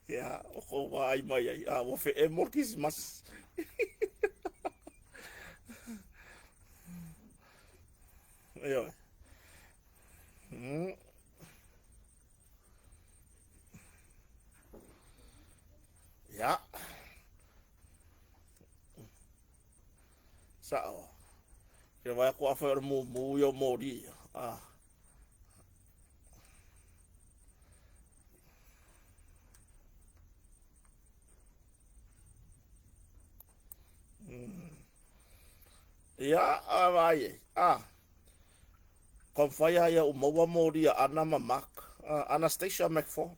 Ia, o kou vaai mai ai, a ua feʻemo le Kerisimasi. Ioe. Ia. Sa'o. Ke vaai atu afai o le mumu ia o moli ia. Ah. Ia, a vaai ai. Ah. Taumafai lava ia maua moli a Ana ma Mark. Anastasia McFall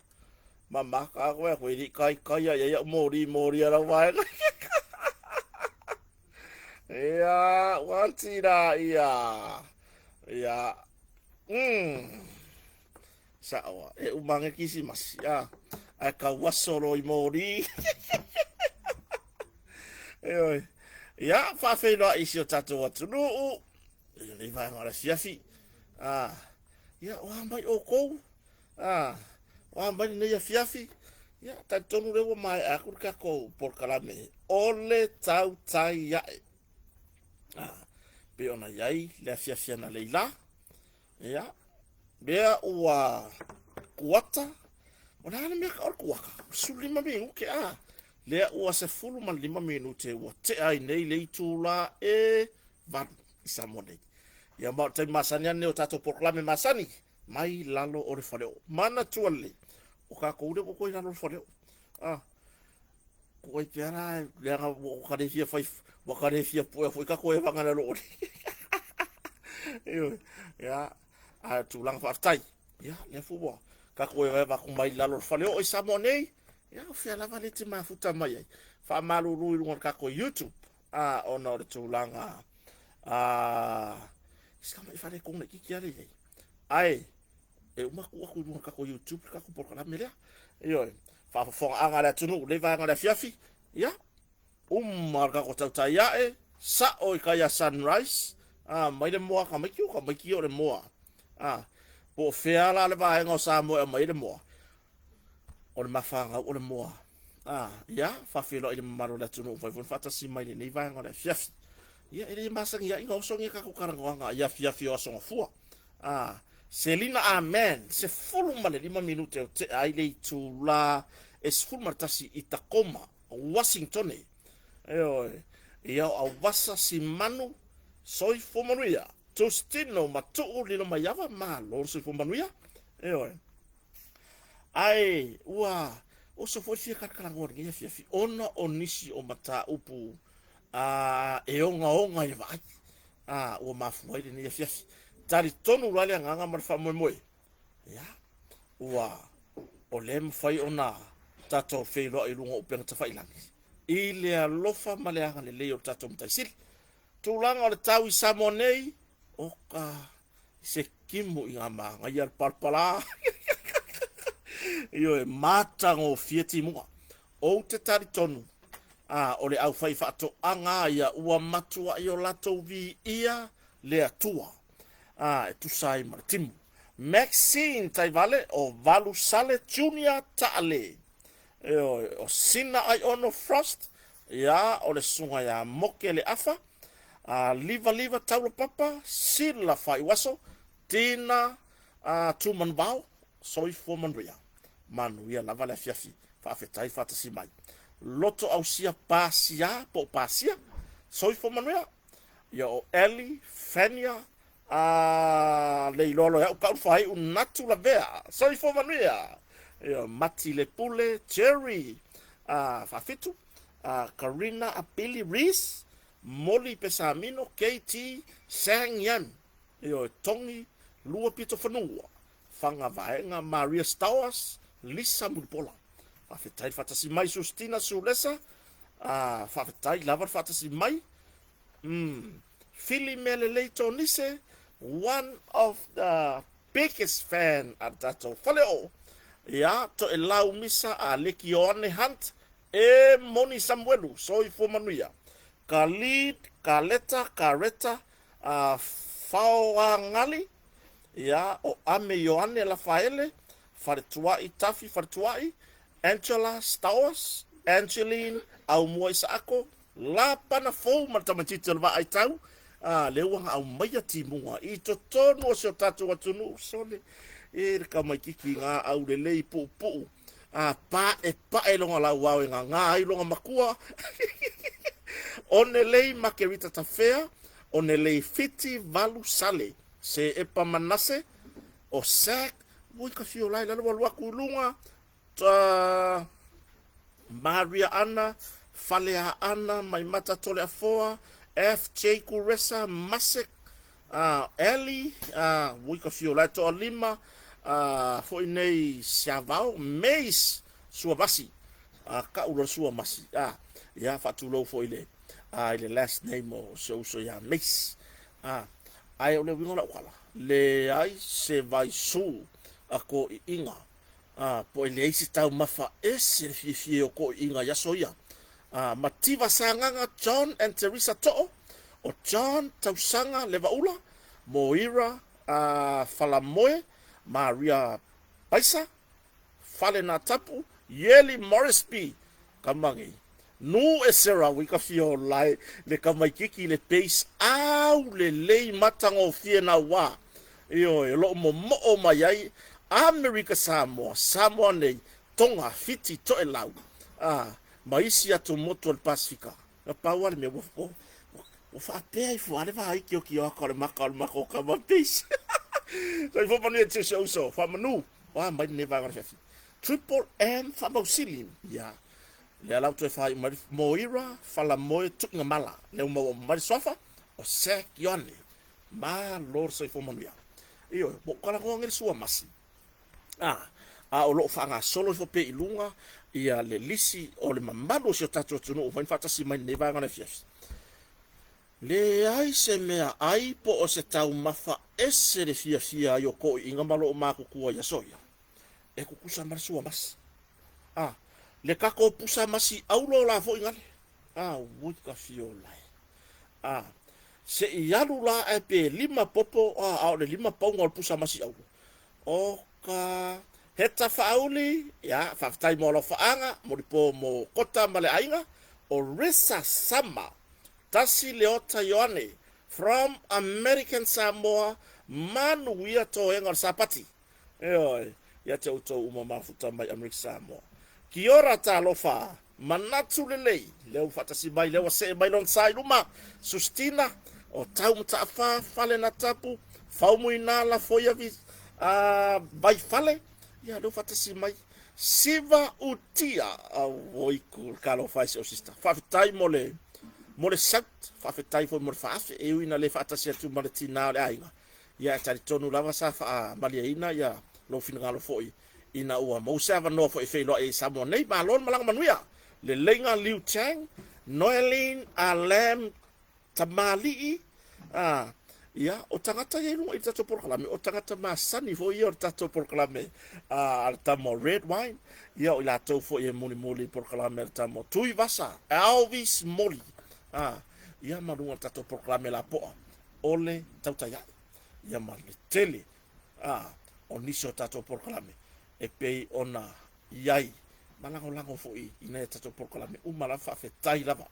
ma Mark. A koe atu e le i taitai lava i ai au moli moli a lau vaega. Ia, ua tira ia. Ia. Sa'o e uma ane Kerisimasi. A. Ae tau aso loa i moli. Ioe. Ia, faafeiloai i si o tatou atunuu i lenei vaega o le afiafi. A, ia, o a mai outou? A, o a mai lenei afiafi? Ia, talitonu lea ua maea atu le tatou polokalame o le tautai ae. A, pei ona i ai le afiafi analeila. Ia, lea ua kuata. O le a le mea o le kuata? 15 minute, a. Lea ua 15 minute ua tea ai nei le itula e 8 i Samoa nei. Ia ma o le taimi masani lava lenei o tatou polokalame masani mai lalo o le faleoo. Manatua lelei, o tatou lea ua toe i lalo o le faleoo. Ah, ko ai pea la, leaga ua ta le fia fai, ua ta le fia puea foi tatou evaga i lalo o le. Ioe, ia, a o tulaga faafetai. Ia, lea foi ua tatou evaeva atu mai lalo o le faleoo i Samoa nei. Ia, o fea lava lea e te mafuta mai ai. Faamalulu i luga o le tatou YouTube, a, ona o le tulaga, a, si tamai faaletonu laitiiti lava lea e i ai. Ae, e uma tuu atu i luga o le tatou YouTube le tatou polokalame lea. Ioe, faafofogaaga a le atunuu i lenei vaega o le afiafi, ia, uma le tatou tautai ae, sa'o i tai a Sunrise, a, mai le moa a tamaiti, o tamaiti ia o le moa. A, po o fea la le vaega o Samoa e aumai ai le moa, o le mafanau o le moa. A, ia, faafeiloai i le mamalu o le atunuu ua mafai foi ona faatasi mai i lenei vaega o le afiafi. Ia, e le masani ai ona oso ni a tatou talanoaga i afiafi o Aso Gafua. A, Selina Amen, 15 minute o tea ai le itula e 11 i Tacoma, Wasingtone. Ioe, ia o Auasa Simanu, soifua manuia. Tustino Matuu Lilomaiava, malo le soifua manuia. Ioe. Ae ua oso foi fia talatalanoa i lenei afiafi ona o nisi o mataupu a, e ogaoga i le vaai a, ua mafua ai lenei afiafi. Talitonu la le agaga ma le faamoemoe, ia, ua o lea e mafai ona tatou feiloai i luga o upega tafailagi i le alofa ma le agalelei o le tatou Matai Sili. Tulaga o le tau i Samoa nei, oka se timu i ngā māngaia le palapala. Ioe, matagofie timuga. Ou te talitonu, a, o le aufaifaatoaga ia ua matuai o latou viia le Atua, a, e tusa ai ma le timu. Maxine Taivale o Valusale Junior Taale. Ioe, o Sina Aiono Frost, ia, o le susuga ia Moke Leafa, a, Livaliva Taulapapa, Sila Faaiuaso, Tina a, Tumanuvao, soifua manuia. Manuia lava le afiafi, faafetai faatasi mai. Loto Ausia Pasia po o Pasia, soifua manuia. Ia o Ellie Fania a, le iloa loa e au kau faaiu Natu Lavea, soifua manuia. Ia Mati Lepule, Jerry a, Faafitu, a, Karina Apili Rees, Moli Pesamino, KT Sang Yan, ioe, Togi Lua Pito Fanua, Fanga Vaega, Maria Stowers, Lisa Mulipola. Faafetai le faatasi mai Sustina Sulesa, a, faafetai lava le faatasi mai. Fili Mea Lelei Tonise, one of the biggest fan a le tatou faleoo. Ia, Toelau Misa a Leki Ioane Hunt, e Moni Samuelu, soifua manuia. Khalid, Kaleta, Kareta, a Faoagali, ia, o Ame Ioane Lafaele, Faletuai Tafi Faletuai, Angela Stowers, Angeline Aumua Isaako, Lapana Fou ma le tamaitiiti o le Vaa Aitau, a, lea ua aumaia timuga i totonu o si o tatou atunuu, sole, e le tamaitiiti ngā aulelei puupuu, a, paepae lona lauao e gagā ai lona makua. Onelei Makerita Tafea, Onelei Fiti Valu Sale, Se Epa Manase, o Sac, ui ka fio lai lalo ua alu atu i luga, ta Maria Ana, Faleaana, Maimata Toleafoa, FJ Kuresa, Masek, Ellie, ui ka fio lai toalima, foi nei Siavao, Mace, Suamasi, ka'u loa le Suamasi, ia faatulou foi i le i le last name o si ou uso ia Mace. Ae o le uiga o lau tala, leai se vaisu a toeaiina, po e leai se taumafa ese le fiafia o toeaiina i aso ia. Mativa Sagaga John and Teresa To'o, o John Tausaga Levaula, Moira Falamoe, Maria Paisa, Fale nā tapu, Ieli Morrisby, Kamagi. Nu e Sarah ui ka fia o lae le tamaititi le pace au lelei matagofie na wā. Ioe, o loo momoo mai ai Amerika Samoa, Samoa nei, Tonga, Fiti, Toelau, ma isi atu motu o le Pasifika. Na pau lava le mea ua, ua, ua faapea ifo lava le vaiki o aka o le maka o le maka o kama pace. Soifua manuia te si ou uso, faamanu, o a mai lenei vaega o le afiafi. Triple M Faamausili, ia, lea la ua toe faaiu mai le Moira Falamoe Tuigamala, lea ua maua mai le suafa o Zack Ioane. Malo le soifua manuia. Ioe, ua ou talanoa nei i le suamasi, a o lo o faagasolo ifo pea i luga ia le lisi o le mamalu o si o tatou atunuu ua faatasi mai lenei vaega o le afiafi. Leai se mea ai po o se taumafa ese le fiafia ai o toeaiina ma loo matutua i aso ia e tutusa ma le suamasi. Le tatou pusa masi aulo la foi gale. Ui ka fiola e. Se i alu la ae pe lima popo, a o le lima pauga o le pusa masi aulo. O ka Heta Faauli, ia, faafetai mo alofaaga, molipo mo Kota ma le aiga, o Risa Sama, Tasi Leota Ioane, from American Samoa, manuia toega o le Sapati. Ioe, ia te outou uma mafuta mai Amerika Samoa. Kia ora talofa, manatu lelei, lea ua faatasi mai, lea ua see mai lona sa i luma, Sustina, o Tau Mataafa, Fale na Tapu, Faumuina Lafoia vi, Vaifale, ia lea ua faatasi mai, Siva Utia, auoi ku talofa e si ou sister. Faafetai mo le, mo le shout, faafetai foi mo le faafe, e ui ina le faatasi atu ma le tinā o le aiga. Ia e talitonu lava sa faamalieina ia lou finagalo foi ina ua maua se avanoa foi e feiloai ai i Samoa nei. Malo le malaga manuia. Leleiga Liu Chang, Noeline A Lam Tamalii, a, ia, o tagata ia i luga i le tatou polokalame, o tagata masani foi ia o le tatou polokalame a le tama o Red Wine, ia o i latou foi e mulimuli i polokalame a le tama o Tuivasa, Elvis Moli, a, ia ma luga o le tatou polokalame lapoa o le tautai ae, ia ma le tele o nisi o tatou polokalame e pei ona i ai ma lagolago foi i nai a tatou polokalame uma lava. Faafetai lava.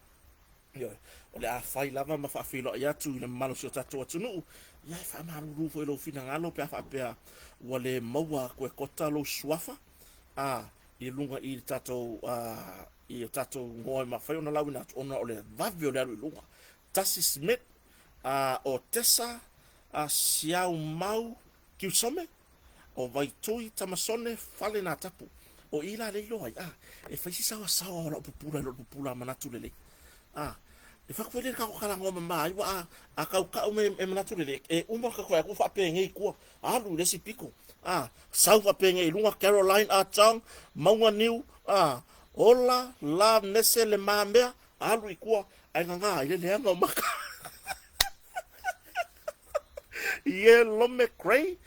Ioe, o le a fai lava ma faafeiloai atu i le mamalu o si o tatou atunuu. Ia e faamalulu foi i lou finagalo pe a faapea ua le maua atu e Kota lou suafa i luga i le tatou i o tatou igoa e mafai ona lauina atu ona o le vave o le alu i luga. Tasi Smith, o Tesa Siaumau Kiusome, o Vaitui Tamasone Fale nā tapu. O i la le iloa ai, e fai si saoasaoa o lau pupula i lou pupula a manatu lelei. E fai atu foi lea i le tatou talanoa mama ai, ua a tau tau me e manatu lelei, e uma ka toe atu faapenei i tua, alu i le isi pito, sau faapenei i luga Caroline Ah Chong, Mauga Niu, ola la Nese Le Mamea, alu i tua, ae gaga ai le leaga o maka. Ie Lome Cray,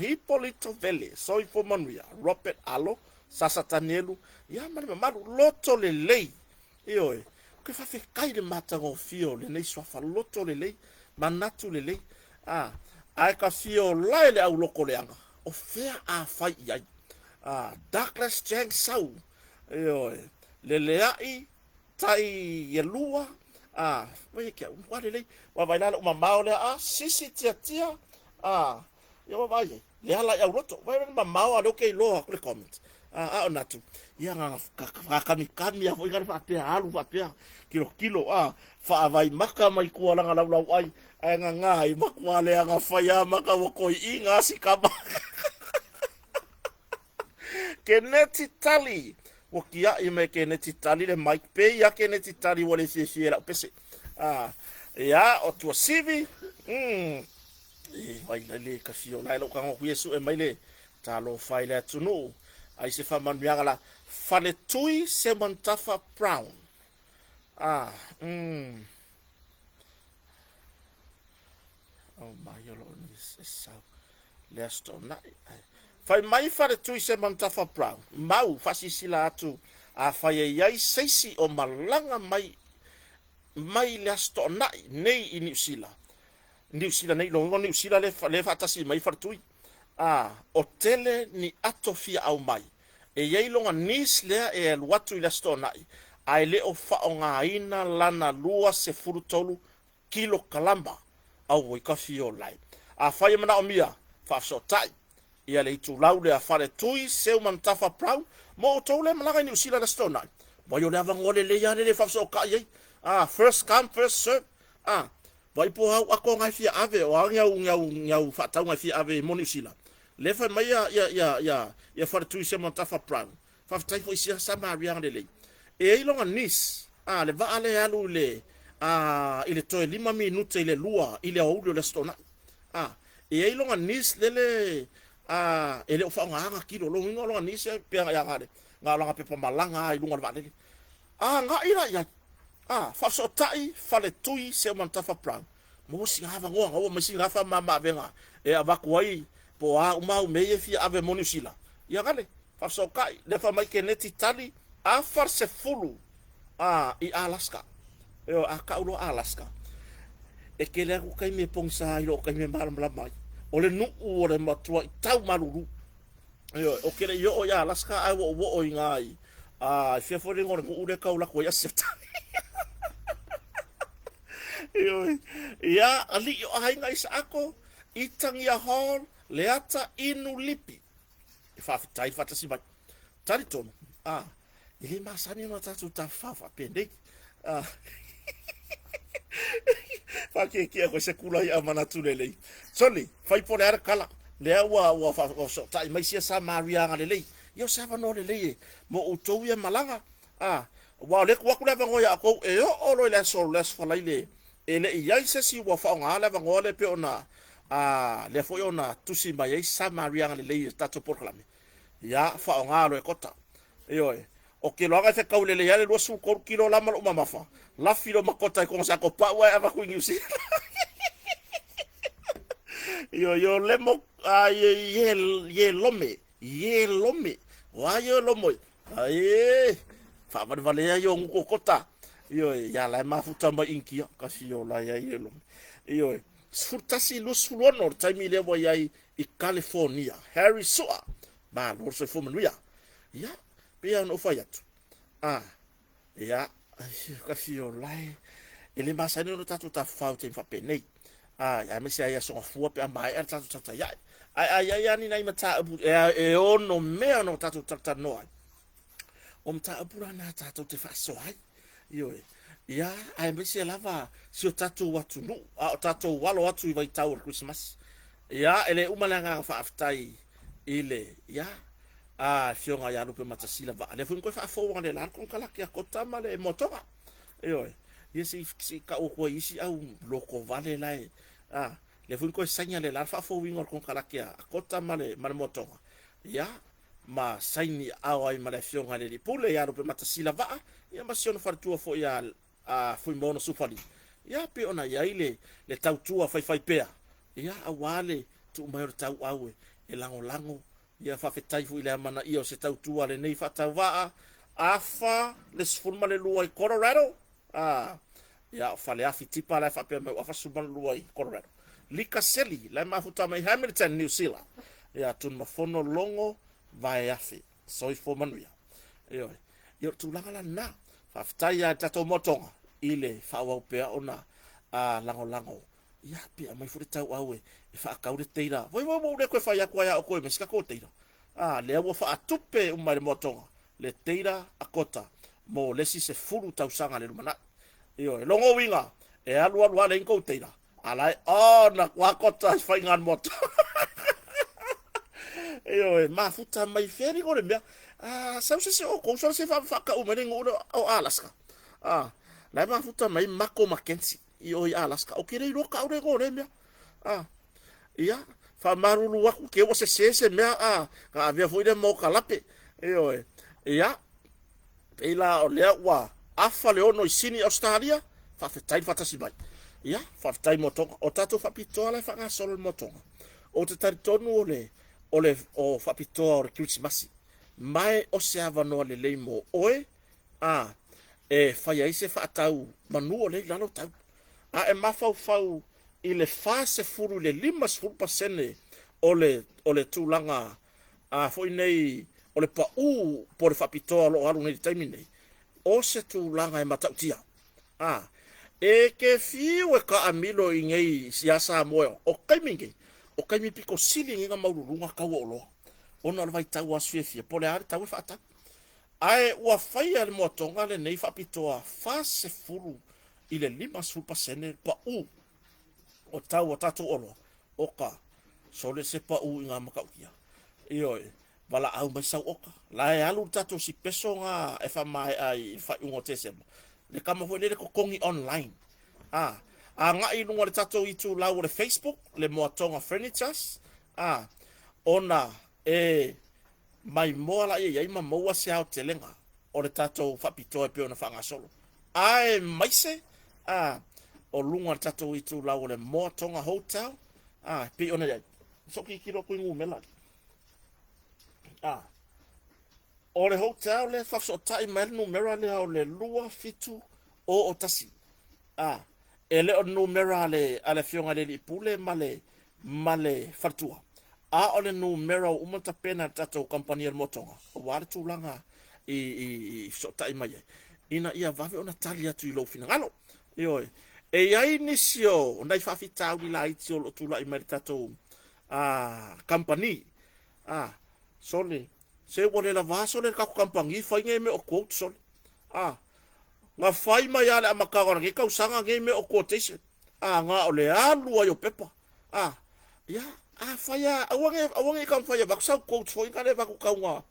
Hipolito Vele, Soifua Manuia, Robert Alo, Sasa Tanielu, ia ma le mamalu, loto lelei. Ioe, ou te faafetai i le matagofie o lenei suafa, loto lelei, manatu lelei. Ae ka fia ola e le auloko leaga, o fea a fai i ai. Douglas Chang Sau, Ioe, leleaʻi tai elua, a, wai e ke au, ua lelei, vaavaai la lou mamao lea, a, sisi tiatia, a, ia vaavaai ai, le ala i auloto, vai le mamao a lea ou te iloa atu le comment. A, a o natu, ia nga fakamikami a foi nga le faapea alu faapea, kilokilo, a, faavai maka mai tua langa laulau ai, ae nganga i matua leaga fai a maka ua toiiga a sikama. Keneti Tali, ua kiaʻi mai Keneti Tali le mic, pei a Keneti Tali ua le fiafia i lau pese. Ah, ia, o Tuasivi, e vai lai le kasi o lai lou tago atu ia sue mai le talofa i le atunuu, ai se faamanuiaga la Faletui Semantafa Brown. Ah, Oh mai o loo ni e sau le aso toonai. Fai mai Faletui Semantafa Brown, mau faasilasila atu afai e i ai seisi o malaga mai mai le Aso Toonai nei i Niu Sila. Niu Sila nei, lona uiga o Niu Sila lea e faatasi mai Faletui. A, o tele ni ato fia aumai. E i ai lona niece lea e alu atu i le Aso Toonai, ae le o faaaogaina lana 23 kilokalama auoi ka fio lai. Afai e manaomia, faafesootai ia le itulau lea Faletui Seumanutafa Brown mo outou le malaga i Niu Sila i le Aso Toonai. Vai o le avanoa lelei lava lea e faafesootai ai. Ah, first come, first serve. Ah, vai po au ato nga e fia ave, o a ni au, ni au, ni au faatauga e fia ave mo Niu Sila. Lea fai mai ia, ia, ia, ia, ia Faletui Seumanutafa Brown. Faafetai foi sia Samaria lelei. E ai lona niece, a, le vaa lea e alu i le, a, i le toe 5 minute i le 2 i le aoauli o le Aso Toonai. A, e ai lona niece lele, a, e le o faaaogaina kilo. Lona uiga o lona niece e pei ona le, na o lana pepa malaga lava i luga o le vaalele. A agai la i ai, a, faafesootai Faletui Seumanutafa Brown, maua sina avanoa, maua mai sina faamama-avega e avatu ai po o a uma au mea ia e fia ave mo Niu Sila. Ia gale, faafesootai, lea fai mai Keneti Tali, afa le sefulu a i Alaska. Ioe, a kau loa Alaska, e tele atu taimi e pogisa ai i loo taimi e malamalama ai. O le nuu o le matuai tau malulu. Ioe, o ke le i oo i Alaska ae ua ou oo i ngā i, a, i fea foi le igoa o le nuu lea e tau alu atu ai Asiata. Ioe, ia, alii o aiga Isaako, Itagia Hall, Leata Inu Lipi. E faafetai faatasi mai. Talitonu, a, e le masani ona tatou tafafao faapenei. A, faakiekie koe se kula ia manatu lelei. Soli, fai po le ara kala. Lea ua, ua faasootai mai sia Samaria agalelei. Ia o se avanoa lelei e mo outou ia malaga. A, aua o lea tuu atu le avanoa ia outou e oo loa i le aso, le aso Faraile e le i ai se isi ua faaaoga le avanoa lea pei ona a, lea foi ona tusi mai ai Samaria agalelei i le tatou polokalame. Ia, faaaoga loa e kota. Ioe. O ke loaga e fetau lelei ai le 23 kilo la ma lou mamafa, lafi lo makota i kona sako pau ae avatu i Niu Sila. Ioe, io lemo, a, ye, ye, ye lome, ye lome. O a ye lomo i? Ae, faavalevalea i o nguko kota. Ioe, ia la e mafuta mai Inikia, kasi o la ia ye lome. Ioe, 11, 26 o le taimi lea ua i ai i California. Harry Sua, malo le soifua manuia. Ia, pei lava ona ou fai atu, a, ia, kasi o la e, e le masani ona tatou tafafao i taimi faapenei. A, aemaise ai aso gafua pe a maea le tatou tautai ae. Ae a i ai lava ni nai mataupu e, e ono mea ona tatou talatalanoa ai, o mataupu la na tatou te faasoa ai. Ioe. Ia, aemaise lava si o tatou atunuu, a o tatou alo atu i vaitau o le Kerisimasi. Ia, e le uma le agaga faafetai i le, ia, a afioga ia Lupe Matasila Vaa, lea foi na toe faafou analeila le konekarate a Kota ma le Moatoga. Ioe. Ia se i, se i tau atu ai isi au lotovale la e, a, lea foi na toe saini analeila le faafouina o le konekarate a Kota ma le, ma le Moatoga. Ia, ma saini aao ai ma le afioga i le Alii Pule ia Lupematasila Vaa, ia ma si ona faletua foi ia a Fuimaono Sufali. Ia pei ona i ai le, le tautua faifaipea, ia aua le tuu mai o le tauau e, e lagolago. Ia faafetai foi i le amanaia o se tautua a lenei faatauvaa, afa le 12 i Colorado, a, ia o Faleafi Tipa la e faapea mai ua afa 12 i Colorado. Lika Seli, la e mafuta mai Hamilton, New Zealand. Ia Tunumafono Logo Vaeafe. Soifua manuia. Ioe. Ia o le tulaga la lena. Faafetai lava i le tatou moatoga i le faaauau pea ona lagolago. Ia, pe aumai foi le tauau e faatau le teira. Voi voi ua ou le toe fai atu ai a outou e aumai se tatou teira. A, lea ua faatupe uma e le moatoga le teira a Kota mo le isi 10 tausaga i le lumanai. Ioe, logo uiga, e alu alu lava leai ni tou teira, a la e on atu lava Kota i faiga a le moatoga. Ioe, mafuta mai fea ligo le mea. A, sau se isi o outou, sole se faatau mai le nuu lea o Alaska. A, la e mafuta mai Mako Mackenzie i o i Alaska. Ou te le iloa tau le igoa o lea mea. A, ia, faamalulu atu te ua sese se mea, a, na avea foi lea ma okalape. Ioe, ia, pei la o lea ua afa le ono i Sini, Ausetalia, faafetai le faatasi mai. Ia, faafetai moatoga. O tatou faapitoa la e faagasolo le moatoga. Ou te talitonu o le, o le o faapitoa o le Kerisimasi, mae o se avanoa lelei mo oe, a, e fai ai se faatau manu o lea i lalo tau. A e mafaufau i le 40 i le 50% o le, o le tulaga a foi nei o le pau po o le faapitoa o lo o alu nei i le taimi nei, o se tulaga e matautia. A, e te fiu e taamilo i nei ia Samoa, o taimi nei, o taimi pito sili nei na maululuga tau o oloa, ona o le vaitau o aso fiafia, po o le a le tau e faatau. Ae ua faia e le moatoga lenei faapitoa 40 i le 50% pau o tau o tatou oloa, o ka sole se pau i ngā matautia. Ioe, valaau mai sau oka. La e alu le tatou sipeso ngā e whamaea i le faaiuga o Tesema. Le kama foi lele totogi online. A, agai i luga o le tatou itulau o le Facebook, le Moatoga Furnitures, a, ona e maimoa laia i ai ma maua se aotelega o le tatou faapitoa e pei ona faagasolo. Aemaise a, o luga o le tatou itulau o le Moatoga Hotel, a, e pei ona i ai. So tilotilo atu i numera. A, o le hotel lea e faafesootai mai le numera lea o le 2701. A, e le o le numera a le, a le afioga i le alii pule ma le, ma le faletua, a o le numera ua uma ona tapena e le tatou kamupani a le moatoga, aua le tulaga i, i, i fesootai mai ai, ina ia vave ona tali atu i lou finagalo. Ioe. E i ai nisi o nai faafitauli laiti o lo o tulai mai i le tatou kamupani. A, sole, se ua le lavā sole le tatou kamupani fai nei mea o quote sole. A, na fai mai lava i le amataga o lenei tausaga nei mea o quotation. A, na o le alu ai o pepa. A, ia, afai lava, aua ne, aua ne i taumafai e avatu sau quote foi lea e avatu tau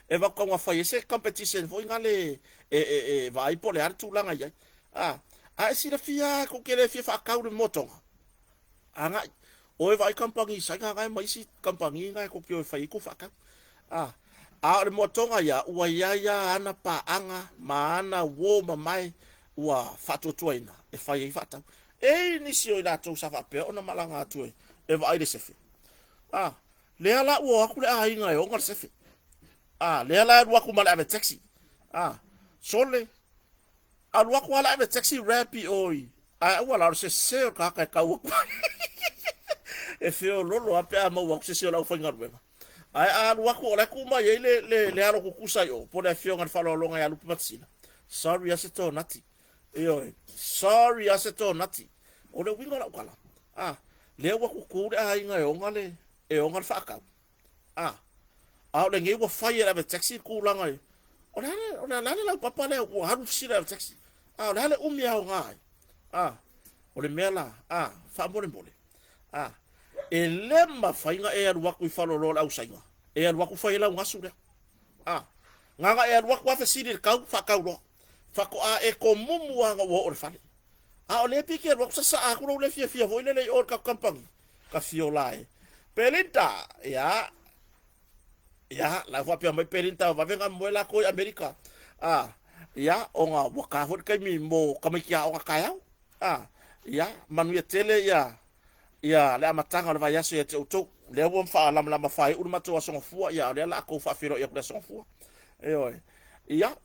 e avatu tau fai ai se competition foi lea e, e, e vaai po o le a le tulaga i ai. A, a e silafia lava tou te le fia faatau le motoga, agai, o e vaai kamupani Saina na e ma isi kamupani na e tou te o e fai ai tou faatau. A, a o le moatoga ia, ua i ai lava ana paaga ma ana uo mamae ua faatuatuaina e fai ai faatau. E i ai nisi o i latou sa faapea ona malaga atu e, e vaai le sefe. A, lea la ua o atu le aiga e ona le sefe. A, lea la e alu atu ma le ave taxi. A, sole, alu atu lava le ave taxi wrap i o i, ae aua la o le sese o le tagata e tau atu ai. E feololo lava pe a maua atu se isi o le aufaigaluega. Ae a alu atu o la e tuu mai ai le, le, le alo tutusa i o, po o le afioga i le faaaloaloga ia Lupe Matasila. Sorry lava se tonati. Ioe, sorry lava se tonati. O le uiga o lau tala, a, lea ua tutu le aiga e ona le, e ona le faatau. A, a o lenei ua fai e le ave taxi le tulaga i, o le a le, o le a le laupapa lea ua alu fesili le ave taxi. A, o le a le umi e aoga ai. A, o le mea la, a, faamolemole, a, e le mafai ona e alu atu i faleoloa o le ausaina, e alu atu fai ai lau gasu lea. A, na ona e alu atu lava fesili i le tau, faatau loa. Faatoa e tomumu lava ina ua oo i le fale. A o lea pei e te alu atu sasaa atu lou le fiafia foi lele i o i le tatou kamupani. Ka fiola e. Pelinda! Ia. Ia, la ua faapea mai Pelinda, vave ona moe latou i Amerika. A, ia, ona ua ta foi le taimi mo tamaiti aoga taeao. A, ia, manuia tele ia ia le amataga o le vaiaso ia te outou. Lea ua faalamalama faaiu le matou Aso Gafua, ia, a o lea o le a tou faafeiloai atu i le Aso Gafua. Ioe. Ia,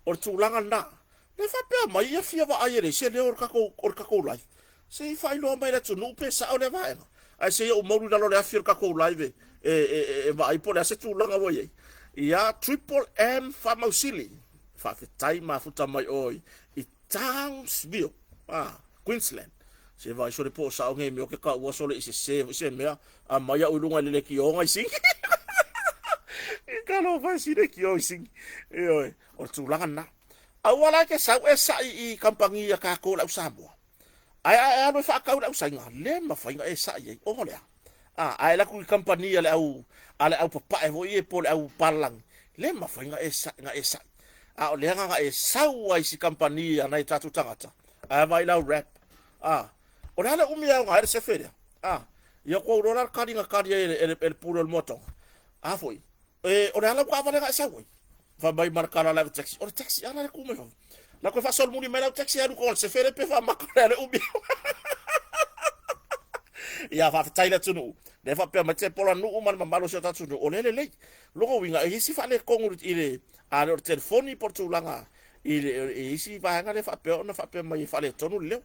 o le tulaga lena. Le faapea mai ia fia vaai e leai se leo o le tatou, o le tatou live. Se i faailoa mai i le atunuu pe sao lea vaega. Ae se i ou maulu i lalo o le afi o le tatou live e, e, e, e vaai po o le a se tulaga ua i ai. Ia, Triple M Faamausili, faafetai mafuta mai oi i Townsville, ah, Queensland. Se vai sole po sao nge mea o ke ka ua sole i se se foi se mea, a mai au i lunga i le lekioga i singi. I ka lo vai si lekio i singi. Ioe, o le tulaga lena. Aua la e te sau e sa'i i kamupani a kākou le au Samoa. Ae a e alu e faatau i le ausaiga, le mafai ona e sa'i ai. Ona o le a? A, a e alu atu i kamupani a le au, a le au papae foi ia po o le au palalagi, le mafai ona e sa'i, ona e sa'i. A o le aga na e sau ai i si kamupani a nai o tatou tagata, ae vaai i lau wrap. A, o le a le umi e aoga ai le sefe lea? A, ia kou iloa la le kali na kali ai e le, e le, e le pule o le moatoga. A foi, e, o le a lau taavale na e sau ai? Fai mai ma le kala o le taxi, o le taxi ala le tu mai fafo. La koe faasolomuli mai lau taxi alu kona sefe le pe faamaka le ale umi. Ia faafetai le atunuu. Le faapea mai te pola nuu ma le mamalu o si o tatou atunuu, o le lelei. Lona uiga e i ai si faaletonu i le a le o le telefoni po o le tulaga i le i isi vaega lea faapea ona faapea mai e faaletonu le leo.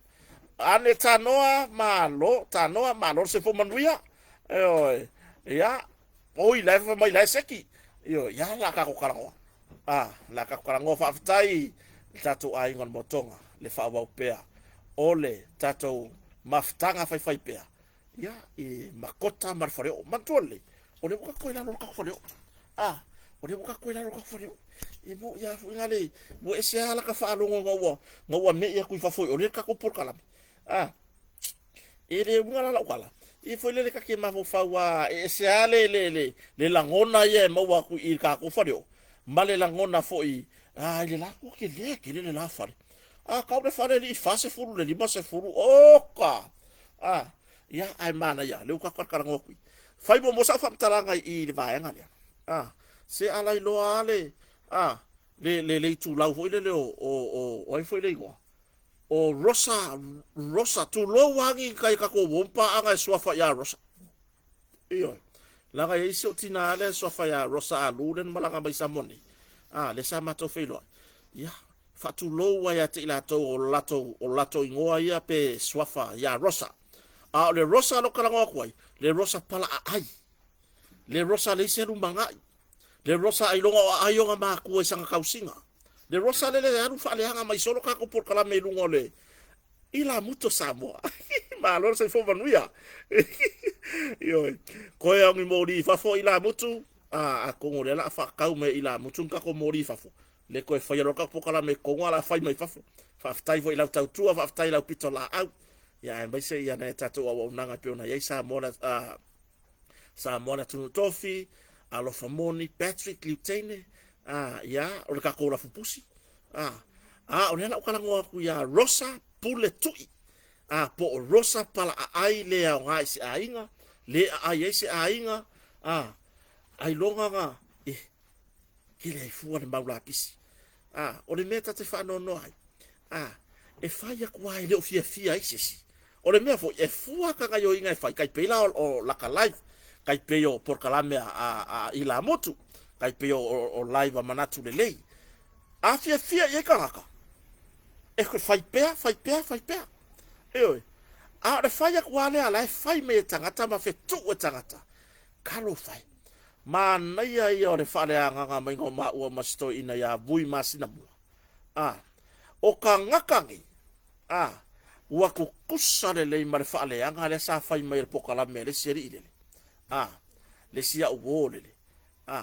Ane tanoa malo, tanoa malo le soifua manuia. Ioe. Ia, Oi, la e fai mai la e seki. Ioe, ia la tatou talanoa. A, la tatou talanoa faafetai i le tatou aiga o le Motoga, le faaauau pea o le tatou mafutaga faifai pea. Ia, i Makota ma le Faleoo. Manatua lelei, o lea ua tatou i lalo o le tatou Faleoo. A, o lea ua tatou i lalo o le tatou Faleoo. E mo ia foi na le, ua ese lava lata faalogo na ua, na ua me'i atu i fafo i o le tatou polokalame. A, E le uiga la lau tala, e foi lele ta te mafaufau a e ese a le le le le lagona ia e maua atu i le tatou faleoo ma le lagona foi a i le la ua tele tele le la fale. A tau le fale alii 40 le 50, oka! A, ia ae manaia lea ua tatou talatalanoa atu i. Fai muamua sau faamatalaga i le vaega lea. A, se a lailoa a le a le le le itulau foi lele o o o ai foi le igoa? O Rosa, Rosa, tulou lava ni kai tatou uo ma paaga e suafa ia Rosa. Ioe. Leaga e i ai si ou tina lea e suafa ia Rosa Alu lea na malaga mai i Samoa nei. A, lea sa matou feiloai. Ia, faatulou lava ia te i latou o latou, o latou igoa ia pe suafa ia Rosa. A o le Rosa lea ou te talanoa atu ai, le Rosa pala aai. Le Rosa leai se lumanai. Le Rosa ailoga o aai ona matua i sana tausiga. Le Rosa lele e alu faaleaga mai solo tatou polokalame i luga o le ilamuto Samoa. Malo le soifua manuia. Ioe. Koe au ni moli i fafo ilamutu, a atonu o lea o le a faatau mai e ilamutu ni tatou moli i fafo. Le toe faia loa tatou polokalame i totonu a o le a fai mai fafo. Faafetai foi i lau tautua, faafetai i lau pitolaau. Ia aemaise ia nai a tatou auaunaga e pei ona i ai Samoa, Samoa le atunuu tofi, Alofa Moni, Patrick Liutaine, a, ia, o le tatou lafupusi, a, a, o lea la ua talanoa atu ia Rosa Pule Tui, a, po o Rosa Palaaai le aoga i se aiga, le aai ai se aiga, a, ailoga na, e, Tele ai fua le mau lapisi. A, o le mea ta te faanoanoa ai, a, e fai atu lava e le o fiafia ai se isi. O le mea foi, e fua ka gaioiga e fai, tai pei la o, o laka live, tai pei o polokalame a, a, a ilamutu, tai pei o, o, o live a Manatu Lelei. A fiafia i ai tagata, e fai pea, fai pea, fai pea. Ioe. A o le fai atu lava lea la e fai mai e tagata ma fetuu e tagata, talofa e. Manaia ia o le faaleagaga maiga o maua ma si toeaina iā Vui Masinamua. A, o tagata nei, a, ua tutusa lelei ma le faaleaga lea sa fai mai e le pokalame a le isi alii lele, a, le isi au uō lele, a,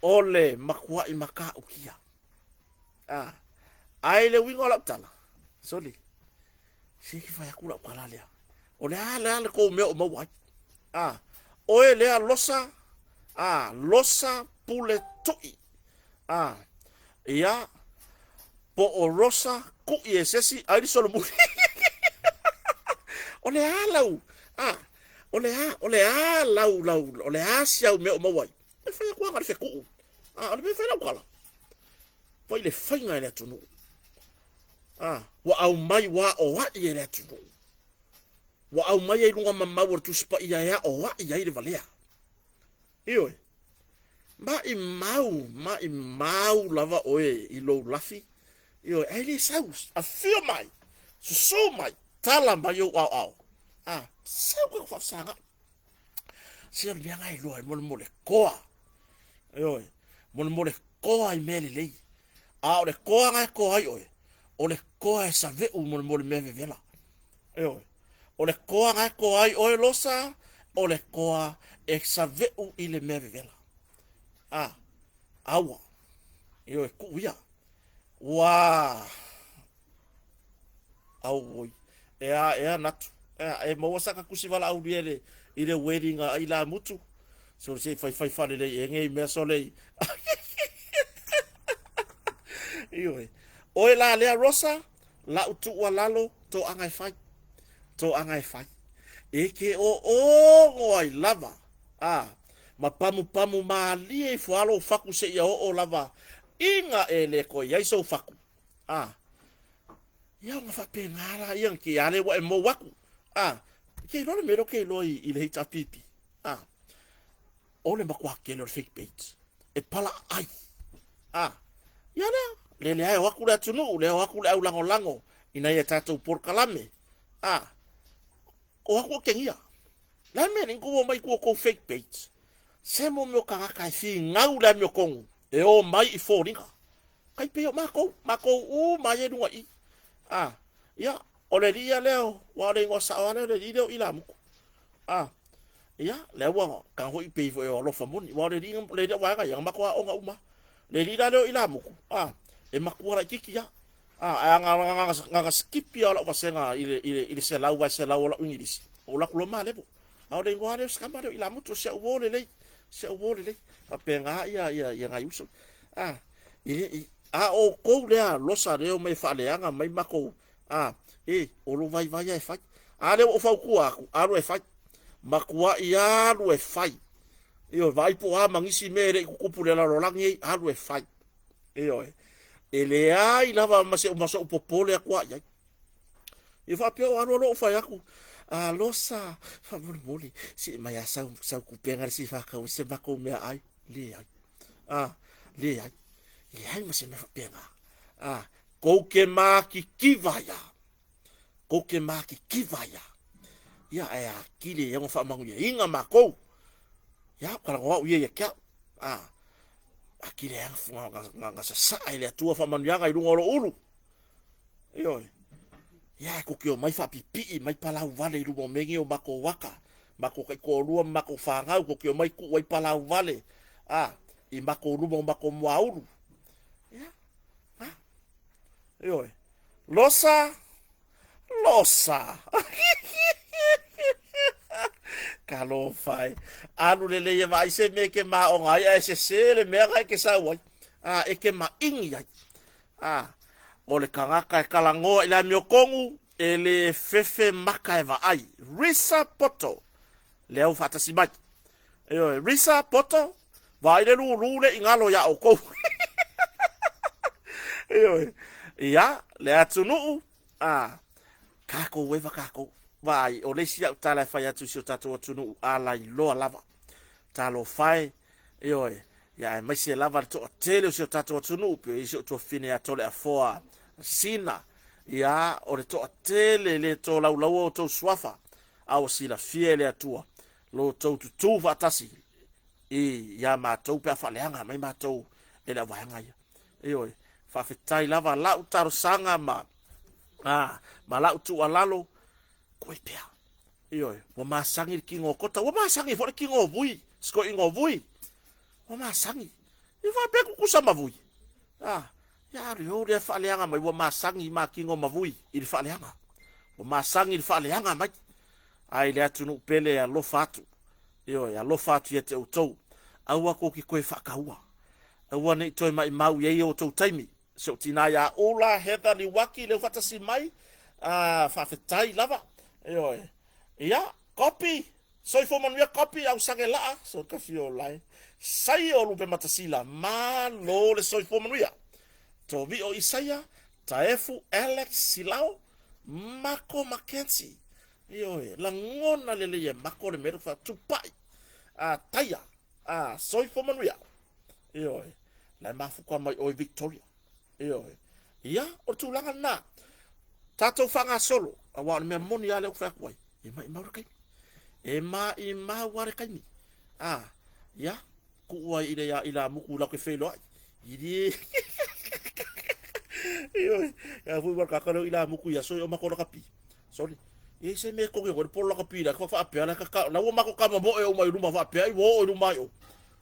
o le matuaʻi matautia. A, ae i le uiga o lau tala, soli, Se i fai atu lau tala lea. O le a lea le tou mea o maua ai? A, oe lea Losa, a, Losa Pule Tui. A, ia, po o Rosa Kuʻi e se isi, ai le solomuli. O le a lau, a, o le a, o le a lau, lau, o le a si au mea o maua ai? E fai atu lava le fetuu. A, o le mea e fai lau tala. Fai le faiga e le atunuu. A, ua aumai ua aoaʻi e le atunuu. Ua aumai ai luga mamau o le Tusi Paia e aoaʻi ai le valea. Ioe. Maʻimau, maʻimau lava oe i lou lafi. Ioe, ae le sau, afio mai, susu mai, tala mai ou aoao. A, sau ka faafesagaʻi. Se o le mea na iloa ai molemole koa. Ioe. Molemole koa i mea lelei. A o le koaga e koa ai oe, o le koa e saveʻu molemole mea vevela. Ioe. O le koaga e koa ai oe Losa, o le koa e saveʻu i le mea vevela. A, aua. Ioe, kuʻu ia. Ua auoi. Ea, ea natu. Ea, e maua sa ka kusi valaau lia le, i le wedding a i la mutu. So se fai fai faalelei e ngei mea sole i. Ioe. Oe la lea Rosa, lau tuualalo, toaga e fai. Toaga e fai. E ke o o ai lava. A, ma pamupamu mālie ifo a lou faku seia oo lava iga e le toe i ai sou faku. A, ia ona faapena la ia ke a le ua e mou aku. A, ke iloa le mea lea ou ke iloa i, i le HRPP. A, o le matua tele o le fake page. E pala ai. A, ia lea, le leai o aku le atunuu, le o aku le au lagolago ina ia tatou polokalame. A, o aku o kegia. Le mea ni kou mai ku kou fake page. Se mo meo kangaka e fingau le amiotonu e o mai i foliga. Kai pei o makou, makou uma ai e luga i. A, ia, o le alii ia lea, ua o le igoa sao lava lea o le alii lea o Ilamutu. A, ia, lea ua tago foi pei foi o alofa moni, ua o le alii, le alii vaega ia, na matou aoga uma. Le alii la lea o Ilamutu, a, e matua laitiiti lava. A, ae a na, na, na skipi lava o lau vasega i le, i le, i le 100% o lau Igilisi, ou alu atu loa malevo. A o le igoa lava lea o si tama lea o Ilamutu, o si au uo lelei, si au uo lelei. Faapena ia, ia, ia nai uso. A, e le i, a o outou lea losa lea omai e faaleaga mai matou, a, e, o lou vaivai lava e fai. A lea ua ou fautua atu, alu e fai. Matuai alu e fai. Ioe, vaai po o a ma nisi mea e le i tutupu i le lalolagi nei, alu e fai. Ioe. E leai lava ma se ma so'u popole atu lava i ai. Ia faapea o alu alu ou fai atu, Alosa, faamolemole, se mai a sau, sau kupega le si whakau se makou mea ai. Leai. A, leai. Leai ma se mea faapena. A, kou ke mākikiva ia. Kou ke mākikiva ia. Ia, ae akili e ona faamanuiaina makou. Ia, kalagoa au ia ia ke au. A, akili e ana nga sasaa e le Atua faamanuiaga i luga o lou ulu. Ioe. Ia, e koke omai faapipii mai palau vale i luma o mea nei o makou aka, makou taitoalua ma makou fanau, koke omai tuu ai palau vale, a, i makou luma o makou muaulu. Ia, a, ioe. Losa, losa. Talofa e. Alu lelei e vaai se mea e ke maoga ai, ae sese le mea na e ke sau ai. A, e ke maʻiņi ai. A, o le kanaka e talanoa i le amiotonu, e le fefe maka e vaai. Risa Poto, lea ua faatasi mai. Ioe, Risa Poto, vaai le lūlū le i galo iā ʻoukou. Ioe, ia, le atunuu, a, kākou eva kākou. Vaai, o le isi au tala e fai atu i si o tatou atunuu, a lailoa lava. Talofa e, ioe, ia aemaise lava le toatele o si o tatou atunuu, pei o si ou tuafafine ia Toleafoa Sina, ia, o le toatele le tolaulaua o outou suafa, a ua silafia e le Atua lo outou tutū faatasi i iā matou pe a faaleaga mai matou e le auvaega ia. Ioe, faafetai lava lau talosaga ma, a, ma lau tuualalo, koe pea. Ioe, ua masani le tino o Kota, ua masani foi le tino o Vui, si toeaina o Vui. Ua masani. I faapea tutusa ma Vui. A, ia alu o lea faaleaga mai, ua masani ma tino ma Vui i le faaleaga. Ua masani i le faaleaga mai. Ae i le atunuu pele e alofa atu. Ioe, alofa atu ia te outou. Aua tou te toe faataua. Aua ne i toe maimau i ai o outou taimi. Si ou tina ia Ula Heather Liwaki lea ua faatasi mai, a, faafetai lava. Ioe. Ia, kopi, soifua manuia kopi, au sage laa, so ka fio lai. Saia o Lupe Matasila, malo le soifua manuia. Tovio Isaia, Taefu Alex Silao, Mako Mackenzie. Ioe, lagona lelei e Mako le mea lea ua tupai. A, taia, a, soifua manuia. Ioe, la e mafuta mai ʻoe Victoria. Ioe. Ia, o le tulaga lena. Tatou faagasolo, aua o le mea moni lava lea ou te fai atu ai, e maʻimau le taimi. E maʻimau lava le taimi. A, ia, Kuu ai i le ilāmuku latou te feiloai. Ili Ioe, ia fui wa kaka leo ilāmuku ia soi o mako lakapi. Sorry. E se me koke ko le polo lakapi la ka faapea la ka la ua mako kama mo e o mai luma faapea i wo o luma i o.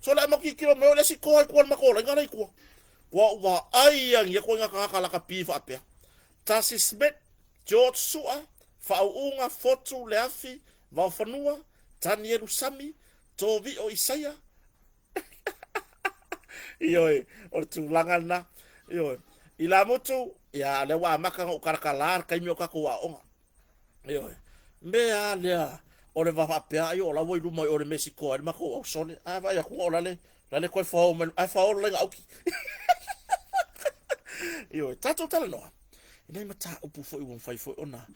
So la maki kilo me o le si ko ai kua mako la ngala i kua. Kua ua ai ia ngia ko nga kaka lakapi faapea. Tasi Smith, George Sua, Faauuga, Fotu, Leafi, Vaofanua, Tanielu Sami, Tovio Isaia. Ioe, o le tulaga lena. Ioe. Ilamutu, ia, lea ua amata ona ou kalakala le taimi o tatou aoaoga. Ioe. Mea a lea, o le va faapea ai o la ua i luma i o le Mesiko ai le matou ausole. Ae vaai atu o la le, la le toe fao mai, ae fao le laina auki. Ioe, tatou talanoa. I nai mataupu foi ua mafai foi ona.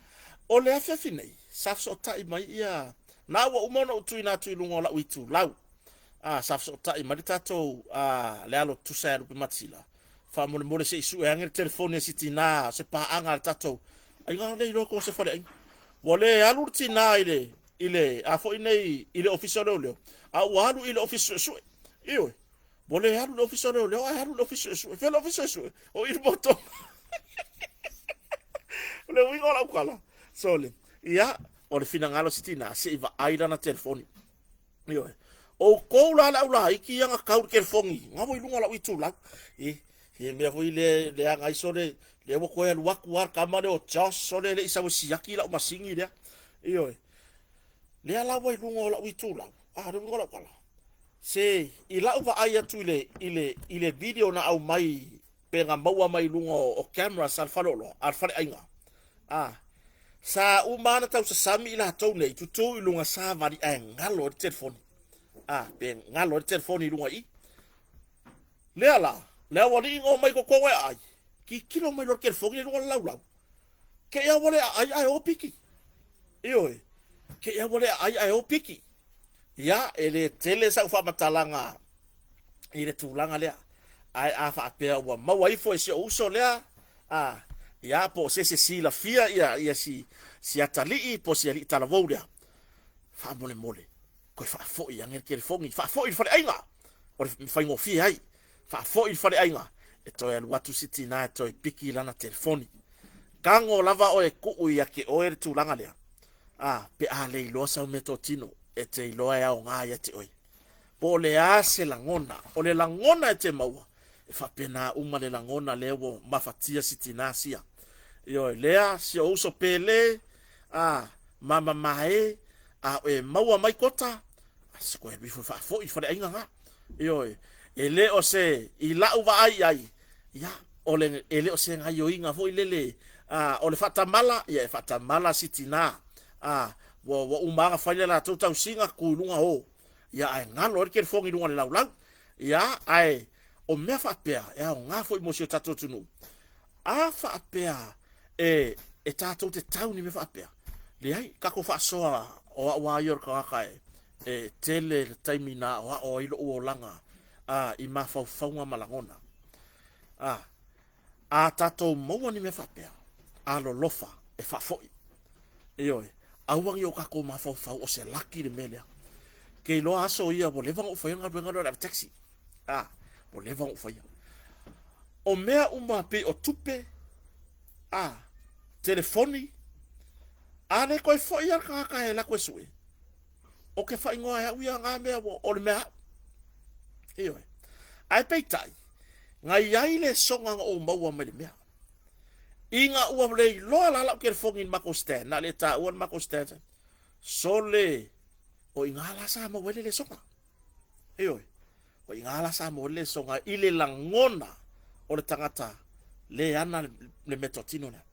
O le afiafi nei, sa fesootai mai ia, na ua uma ona ou tuuina atu i luga o lau itulau. A, sa fesootai mai le tatou, a, le alo tusa ia Lupematasila. Faamolemole se i sue ane le telefoni a si tinā, se paaga a le tatou aiga le iloa ko se faleaiga. Ua le alu le tinā i le, i le, a foi nei, i le ofisa o leoleo, a ua alu i le ofisa suesue. Ioe. Ua le alu i le ofisa o leoleo, ae alu i le ofisa suesue. Fea le ofisa suesue? O i le moto. O le uiga o lau tala. Sole. Ia, o le finagalo o si tinā, se i vaai lana telefoni. Ioe. Outou la le aulaiti ia na tau i le telefoni, na ua i luga o lau itulau. E, he mea foi le leaga ai sole, lea ua toe alu atu lava le tama lea o Josh sole e le i sau e siaki lau masini lea. Ioe. Lea la ua i luga o lau itulau, a o le uiga o lau tala, se i lau vaai atu i le, i le, i le video na aumai pe na maua mai luga o cameras a le faleoloa, a le faleaiga. A, sa uma lava ona tausasami i latou nei, tutū i luga savali ae galo ai le telefoni. A, pe galo ai le telefoni i luga i i. Lea la, le aualii na omai i totonu e aai, tilotilo mai loa i le telefoni i luga o le laulau. Te i ua le aai ae o piki. Ioe, te i ua le aai ae o piki. Ia, e le tele sau faamatalaga i le tulaga lea. Ae a faapea ua maua ifo e si ou uso lea, a, ia, po o se isi e silafia ia, ia si, si atalii po o si alii talavou lea, faamolemole, toe faafoi ane le telefoni, faafoi i le faleaiga, o le faigofie ai, faafoi i le faleaiga, e toe alu atu si tinā e toe piki lana telefoni. Tago lava oe e tuu ia te oe le tulaga lea, a, pe a le iloa sau meatotino, e te iloa e aoga ia te oe. Po o le a se lagona, o le lagona e te maua, e faapena uma le lagona lea ua mafatia si tinā sia. Ioe, lea si ou uso pele, a, mama mae, a e maua mai kota, a se koe alu ifo e faafoi i faleaiga nga. Ioe, e le o se, i lau vaai i ai, ia, o le, e le o se gaioiga foi lele, a, o le faatamala, ia e faatamala si tinā, a, ua, ua uma lava ona fai le latou tausiga, tu i luga o, ia, ae galo ai le telefoni i luga o le laulau. Ia, ae o mea faapea e aoga foi mo si o tatou atunuu. A faapea e, e tatou te tau ni mea faapea, leai, tatou faasoa o au a ia o le tagata e, e tele le taimi na aoao ai lou olaga a, i mafaufauga ma lagona. A, a tatou maua ni mea faapea, alolofa e faafoi. Ioe, aua ne i o tatou mafaufau o se laki le mea lea. Ke iloa aso ia ua leva ona ou faia le galuega lea o le ave taxi. A, ua leva ona ou faia. O mea uma pei o tupe, a, telefoni, a le toe foi lava le tagata e alu atu e sue, ou te faaigoa e au ia na mea ua o le mea aʻu. Ioe. Ae peitai, na i ai le soga na ou maua mai le mea. Ina ua le iloa la lau telefoni i le matou stand, na le taua le matou stand, sole, o i ina la sa maua ai le lesoga. Ioe. O i ina la sa maua ai le lesoga i le lagona o le tagata le ana le meatotino lea.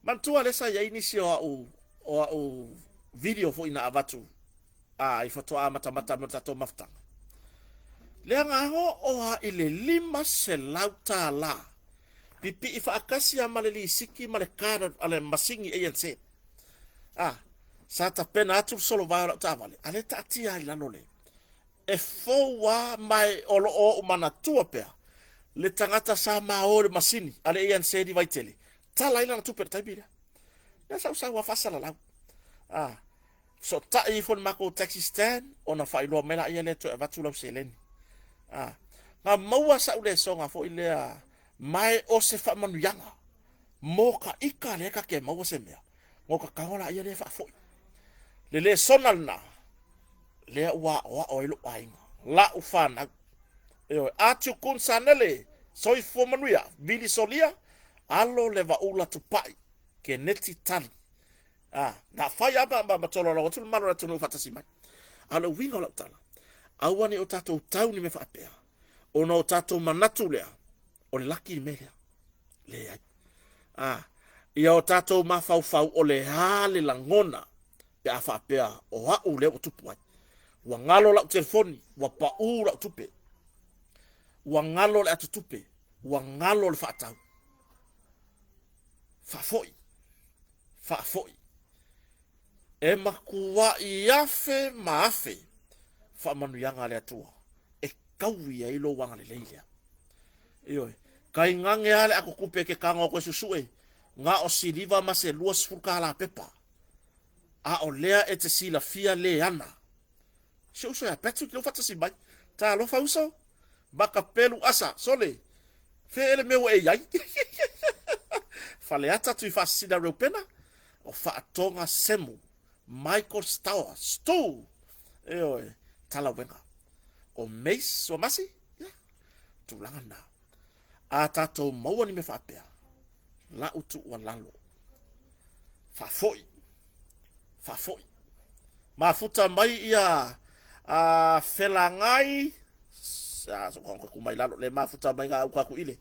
Manatua lea sa i ai nisi o au o au video foi na avatu a i faatoa amatamata mai o le tatou mafutaga. Lea na oo a i le $500 pipii faatasi lava ma le lisiti ma le card a le masini ANZ. A, sa tapena atu le solovae o lau taavale, a lea e taatia ai i lalo le, e fou lava ma e o lo o ou manatua pea le tagata sa ma o i le masini a le ANZ i Vaitele, tala ai lana tupe i le taimi lea. Lea sa ou sau lava faasalalau. A, fesootai ifo i le matou taxi stand ona faailoa mai laia lea e toe avatu lau seleni. A, na maua sa'u lesoga foi lea mae o se faamanuiaga mo ka ika lea ka te maua se mea, no ka tago laia lea e faafoi. Le lesona lena, lea ua aoao ai lou aiga, la'u fanau. Ioe, Atiu Kun Sanele, soifua manuia, Vili Solia, alo le vaula tupai, Keneti Tali. A, na fai lava ma, ma tolaulau atu le mamalu o le atunuu faatasi mai. A o le uiga o lau tala, aua ne i o tatou tau ni mea faapea, ona o tatou manatu lea, o le laki le mea lea. Leai. A, ia o tatou mafaufau o le a le lagona pe a faapea o a'u lea ua tupu ai. Ua galo la'u telefoni, ua pa'ū la'u tupe, ua galo le atotupe, ua galo le faatau. Faafoi, faafoi. E matua'i afe ma afe faamanuiaga a le Atua e taui ai lou agalelei lea. Ioe, tainane lava le atotupe e te tago atu e susue, na o siliva ma se 20 tala pepa, a o lea e te silafia le ana. Si ou uso ia Patrick lea ua faatasi mai. Talofa uso, makapelu asa, sole, fea ea le mea ua e i ai? Faleata Tuifaasisina Reupena, o Faatoga Semu, Michael Stower, Stu, ioe, Talauega. O Mace Suamasi, ia, tulaga na. A tatou maua ni mea faapea, la'u tuualalo, faafoi, faafoi. Mafuta mai ia a Felagai, a so ko mai lalo le mafuta mai ga uka ku ile.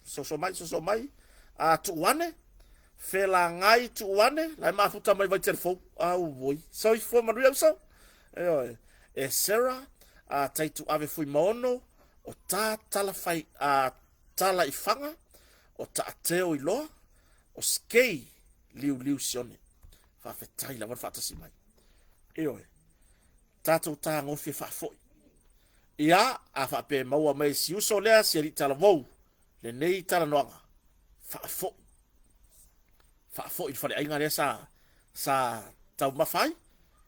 Soso mai, soso mai. A tuuane, Felagai tuuane, la mafuta mai vai telefou. Au voi. Soifua manuia uso. Ioe. E Sarah, a Taitu Ave Fuimaono, o Ta Tala Fai, a Tala i Faga, o Taateo i Loa, o Skei Liuliu Sione. Faafetai lava le faatasi mai. Ioe. Tatou tagofi e faafoi. Ia, a faapea e maua mai e si uso lea, si alii talavou, lenei talanoaga, faafoi. Faafoi i le faleaiga lea sa, sa taumafa ai.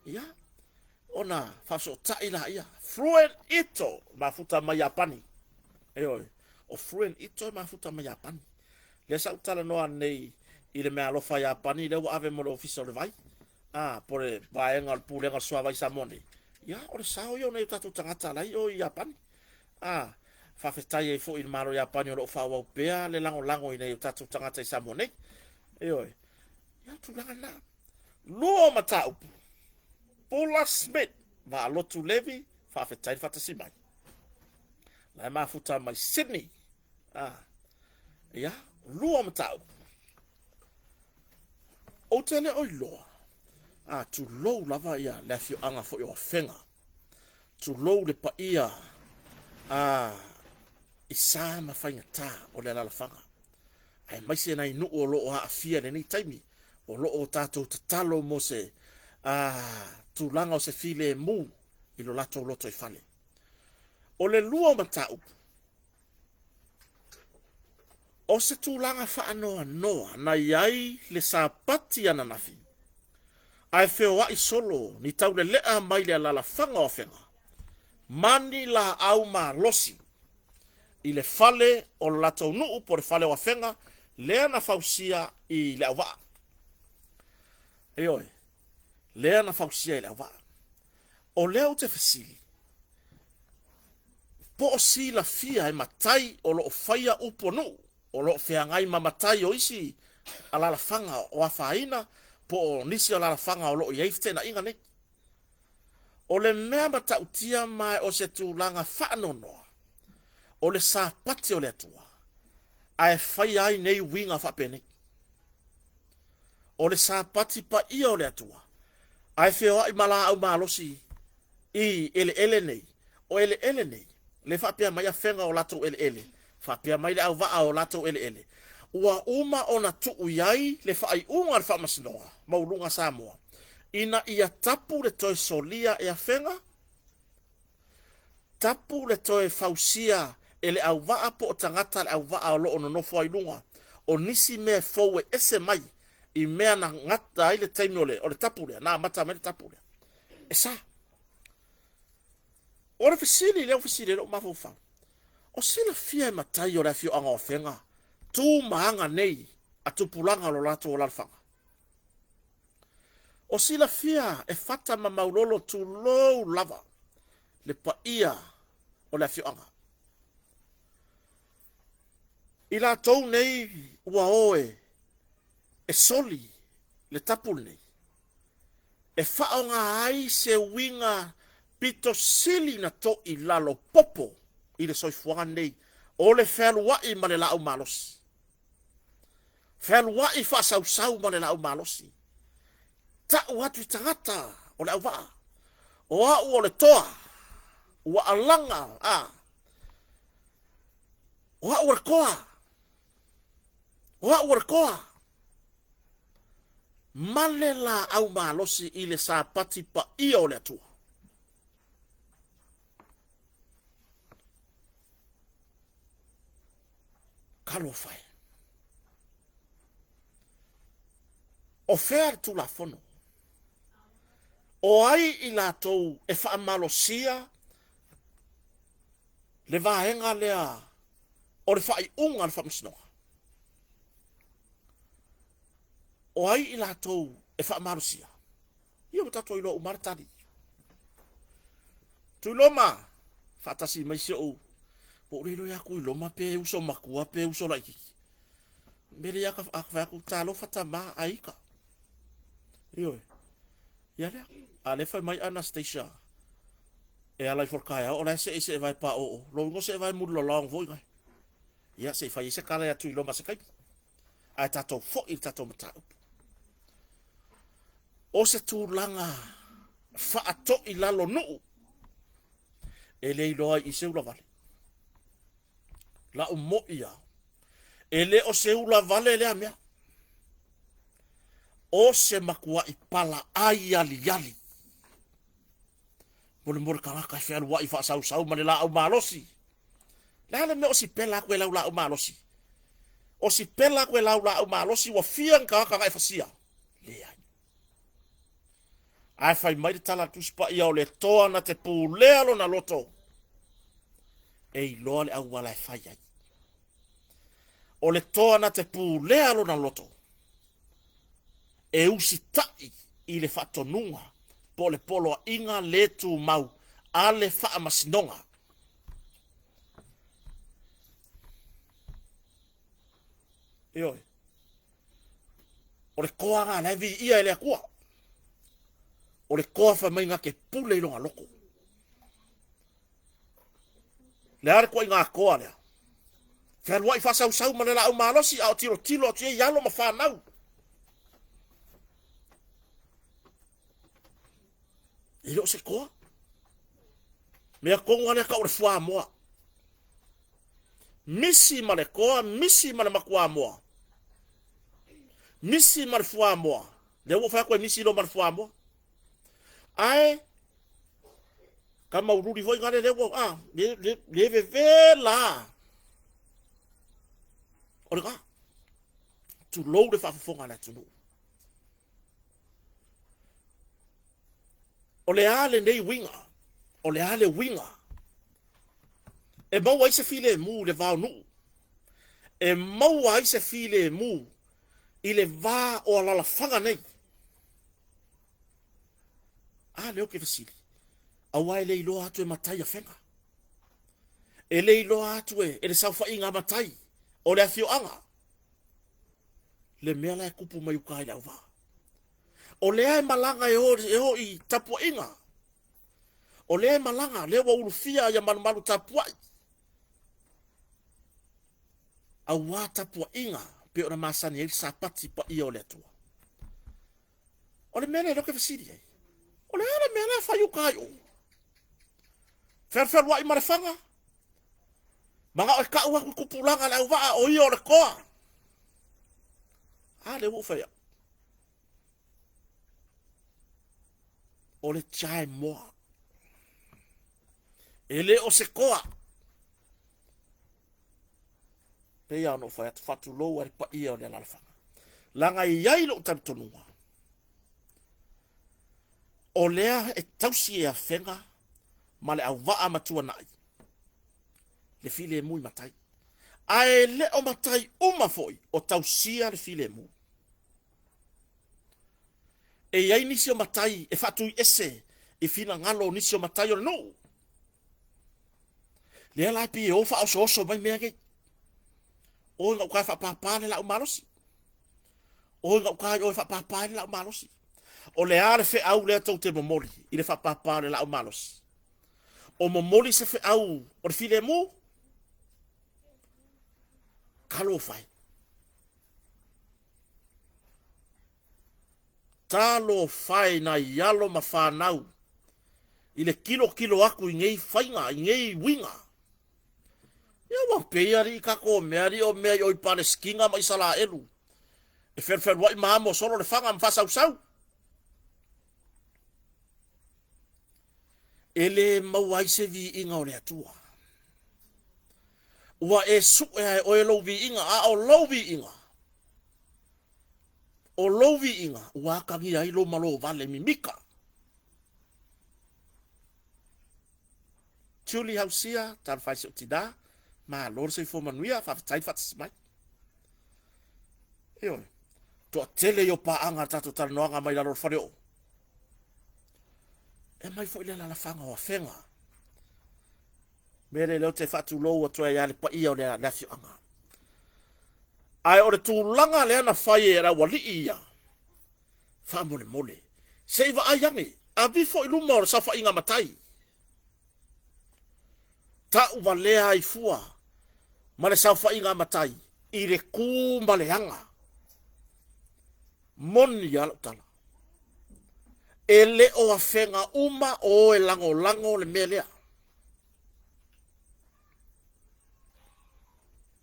Ia, ona faafesootai laia. Fluent Ito, mafuta mai Iapani. Ioe, o Fluent Ito e mafuta mai Iapani. Lea sa ou talanoa nei i le meaalofa Iapani lea ua ave mo le Ofisa o le Vai, a, po o le vaega o le Pulega o le Suavai i Samoa nei. Ia, o le sao ia o nai o tatou tagata la i o i Iapani. A, faafetai ai foi i le Malo o Iapani o lo o faaauau pea le lagolago i nai o tatou tagata i Samoa nei. Ioe, ia, o tulaga lena. Lua o mataupu, Paula Smith, Vaalotu Levi, faafetai le faatasi mai. La e mafuta mai Sydney. Ah, ia, lua o mataupu. Ou te le o iloa, a tulou lava ia le afioaga foi o Afega. Tulou le paia a i sa ma faigata o le alalafaga. Aemaise nai nuu o lo o aafia i lenei taimi, o lo o tatou tatalo mo se a, tulaga o se filemu i lo latou lotoifale. O le lua o mataupu, o se tulaga faanoanoa na i ai le Sapati ananafi, ae feoai solo ni taulelea mai le alalafaga o Afega ma ni laau malosi i le fale o le latou nuu po o le fale o Afega lea na fausia i Leauvaa. Ioe, lea na fausia i Leauvaa. O lea ou te fesili, po o silafia e matai o lo o faia upu o nuu, o lo o feagai ma matai o isi alalafaga o afaina po o nisi o alalafaga o lo o i ai feteenaiga nei. O le mea matautia ma o se tulaga faanoanoa, o le Sapati o le Atua, ae faia ai nei uiga faapenei. O le Sapati paia o le Atua, ae feoai ma laau malosi i eleele nei, o eleele nei, le faapea mai afega o latou eleele, faapea mai le auvaa o latou eleele, ua uma ona tuu i ai le faaiuga a le Faamasinoga Mauuluga Samoa, ina ia tapu le toe solia e afega, tapu le toe fausia e le auvaa po o tagata a le auvaa o lo o nonofo ai i luga o nisi mea fou e ese mai i mea na gata ai le taimi o le, o le tapu lea, na amata mai le tapu lea. E sa. O le fesili lea ua fesili ai lou mafaufau, o silafia e matai o le afioaga o Afega tu ma aga nei a tupulaga o lo latou alalafaga? O silafia e Fata ma Maulolo tulou lava le paia o le afioaga. I latou nei ua o e e soli le tapu lenei, e faaaoga ai se uiga pito sili na to'i lalo popo i le soifuaga lenei o le fealua'i ma le laau malosi. Fealua'i faasausau ma le laau malosi. Ta'u atu i tagata o le auvaa, o a'u o le toa, ua alaga a, o a'u o le toa, o a'u o le toa. Ma le laau malosi i le Sapati paia o le Atua. Talofa e. O fea le Tulafono? O ai i latou e faamalosia le vaega lea o le faaiuga a le Faamasinoga? O ai i latou e faamalosia? Ia ua tatou iloa uma le tali. Tuiloma, faatasi mai si ou, ua ou le iloa ia Tuiloma pe uso matua pe uso laititi. Mele ia ka fai atu, talofa tama a ita. Ioe. Ia lea. A lea fai mai Anastasia e ala ifo le taeao, o la e see i se evae paoo. Lou igoa se evae mulilalaoga foi nai. Ia, se i fai ai se tala ia Tuiloma se taimi. Ae tatou foi i le tatou mataupu. O se tulaga faato'i lalo nuu e le iloa ai i se ulavale. La'u mo'i a, e le o se ulavale lea mea. O se matua'i palaai aliali. Molemole tagata e fealua'i faasausau ma le laau malosi. Le a le mea o sipela atu e lau laau malosi? O sipela atu e lau laau malosi ua fia ni tagata na e fasia? Leai. Ae fai mai le tala a le Tusi Paia o le toa na te pulea lona loto e iloa le auala e fai ai. O le toa na te pulea lona loto e usita'i i le faatonuga po o le poloaiga le tumau a le faamasinoga. Ioe. O le toa lena la e viia e le Atua. O le toa fai mai na te pule i lona loto. Le a le tuaiga toa lea? Fealuai faasausau ma le laau malosi a o tilotilo atu i ai alo ma fanau. E le o se toa. Mea tonu lava lea tau o le fuamoa. Misi ma le toa, misi ma le matuamoa. Misi ma le fuamoa. Lea ua ou fai atu e misi loa ma le fuamoa. Ae ka maululi foi ngale lea ua a le le le vevela. O le ga. Tulou le faafofoga a le atunuu. O le a lenei uiga? O le a le uiga? E maua ai se filemu i le va o nuu. E maua ai se filemu i le va o alalafaga nei. A lea ou te fesili, aua e le iloa atu e matai afega. E le iloa atu e, e le saofaiga a matai o le afioaga le mea la e tupu mai uta i le auvaa. O lea e malaga e o, e o i tapuaiga. O lea e malaga, lea ua ulufia ia malumalu tapuai. Auā tapuaiga pei ona masani ai le Sapati paia o le Atua. O le mea lea lea ou te fesili ai, o le a le mea la e fai uta i o? Fealualuai ma le faga, manao e tau atu i tupulaga le auvaa o ia o le toa. A lea ua ou fai atu. O le tiae moa. E le o se toa. Pei lava ona ou fai atu, faatulou ai le paia o le alaalafaga. Leaga e i ai lou talitonuga, o lea e tausi e Afega ma le auvaa ma tuanai le filemu i matai. Ae le o matai uma foi o tausia le filemu. E i ai nisi o matai e faatuiese i finagalo o nisi o matai o le nuu. Lea la e pei e o faaosooso mai mea nei. O i gauta e faapapa le laau malosi. O i gauta i o e faapapa ai le laau malosi. O le a le feau lea tou te momoli i le faapapa o le laau malosi? O momoli se feau o le filemu? Talofa e. Talofa e i nai alo ma fanau i le tilotilo atu i nei faiga, i nei uiga. Ia ua pei alii tatou mea alii o mea i o i Palesitina ma Isalaelu e felufeluai ma amo solo le faga ma faasausau. E le maua ai se viiga o le Atua. Ua e sue a e oe lou viiga, a o lou viiga, o lou viiga ua atagia ai lou malo vale mimita. Julie Hausia, talofa i si ou tinā, malo le soifua manuia, faafetai le faatasi mai. Ioe, toatele i o paaga le tatou talanoaga mai lalo o le faleoo. E aumai foi le alalafaga o Afega. Mea lea lea ou te faatulou atu ai ia le paia o le afioaga. Ae o le tulaga lea na fai e le aualii ia, faamolemole, se i vaai ane, avifo i luma o le saofaiga matai. Tau valea ai fua ma le saofaiga matai i le tu ma le aga. Moni a lau tala. E le o afega uma o e lagolago le mea lea.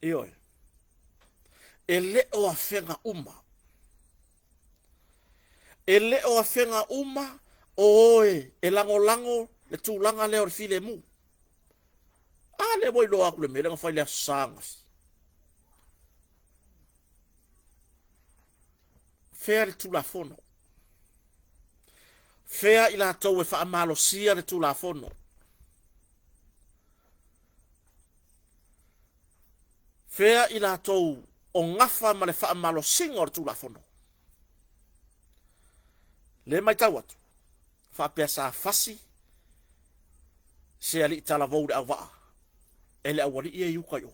Ioe. E le o afega uma. E le o afega uma o oe e lagolago le tulaga lea o le filemu. A lea ua iloa atu le mea lea na fai le Aso Sa ananafi. Fea le Tulafono? Fea i latou e faamalosia le Tulafono? Fea i latou o gafa ma le faamalosiga o le Tulafono? Le matau atu, faapea sa fasi se alii talavou i le auvaa e le aualii ia i uta i o.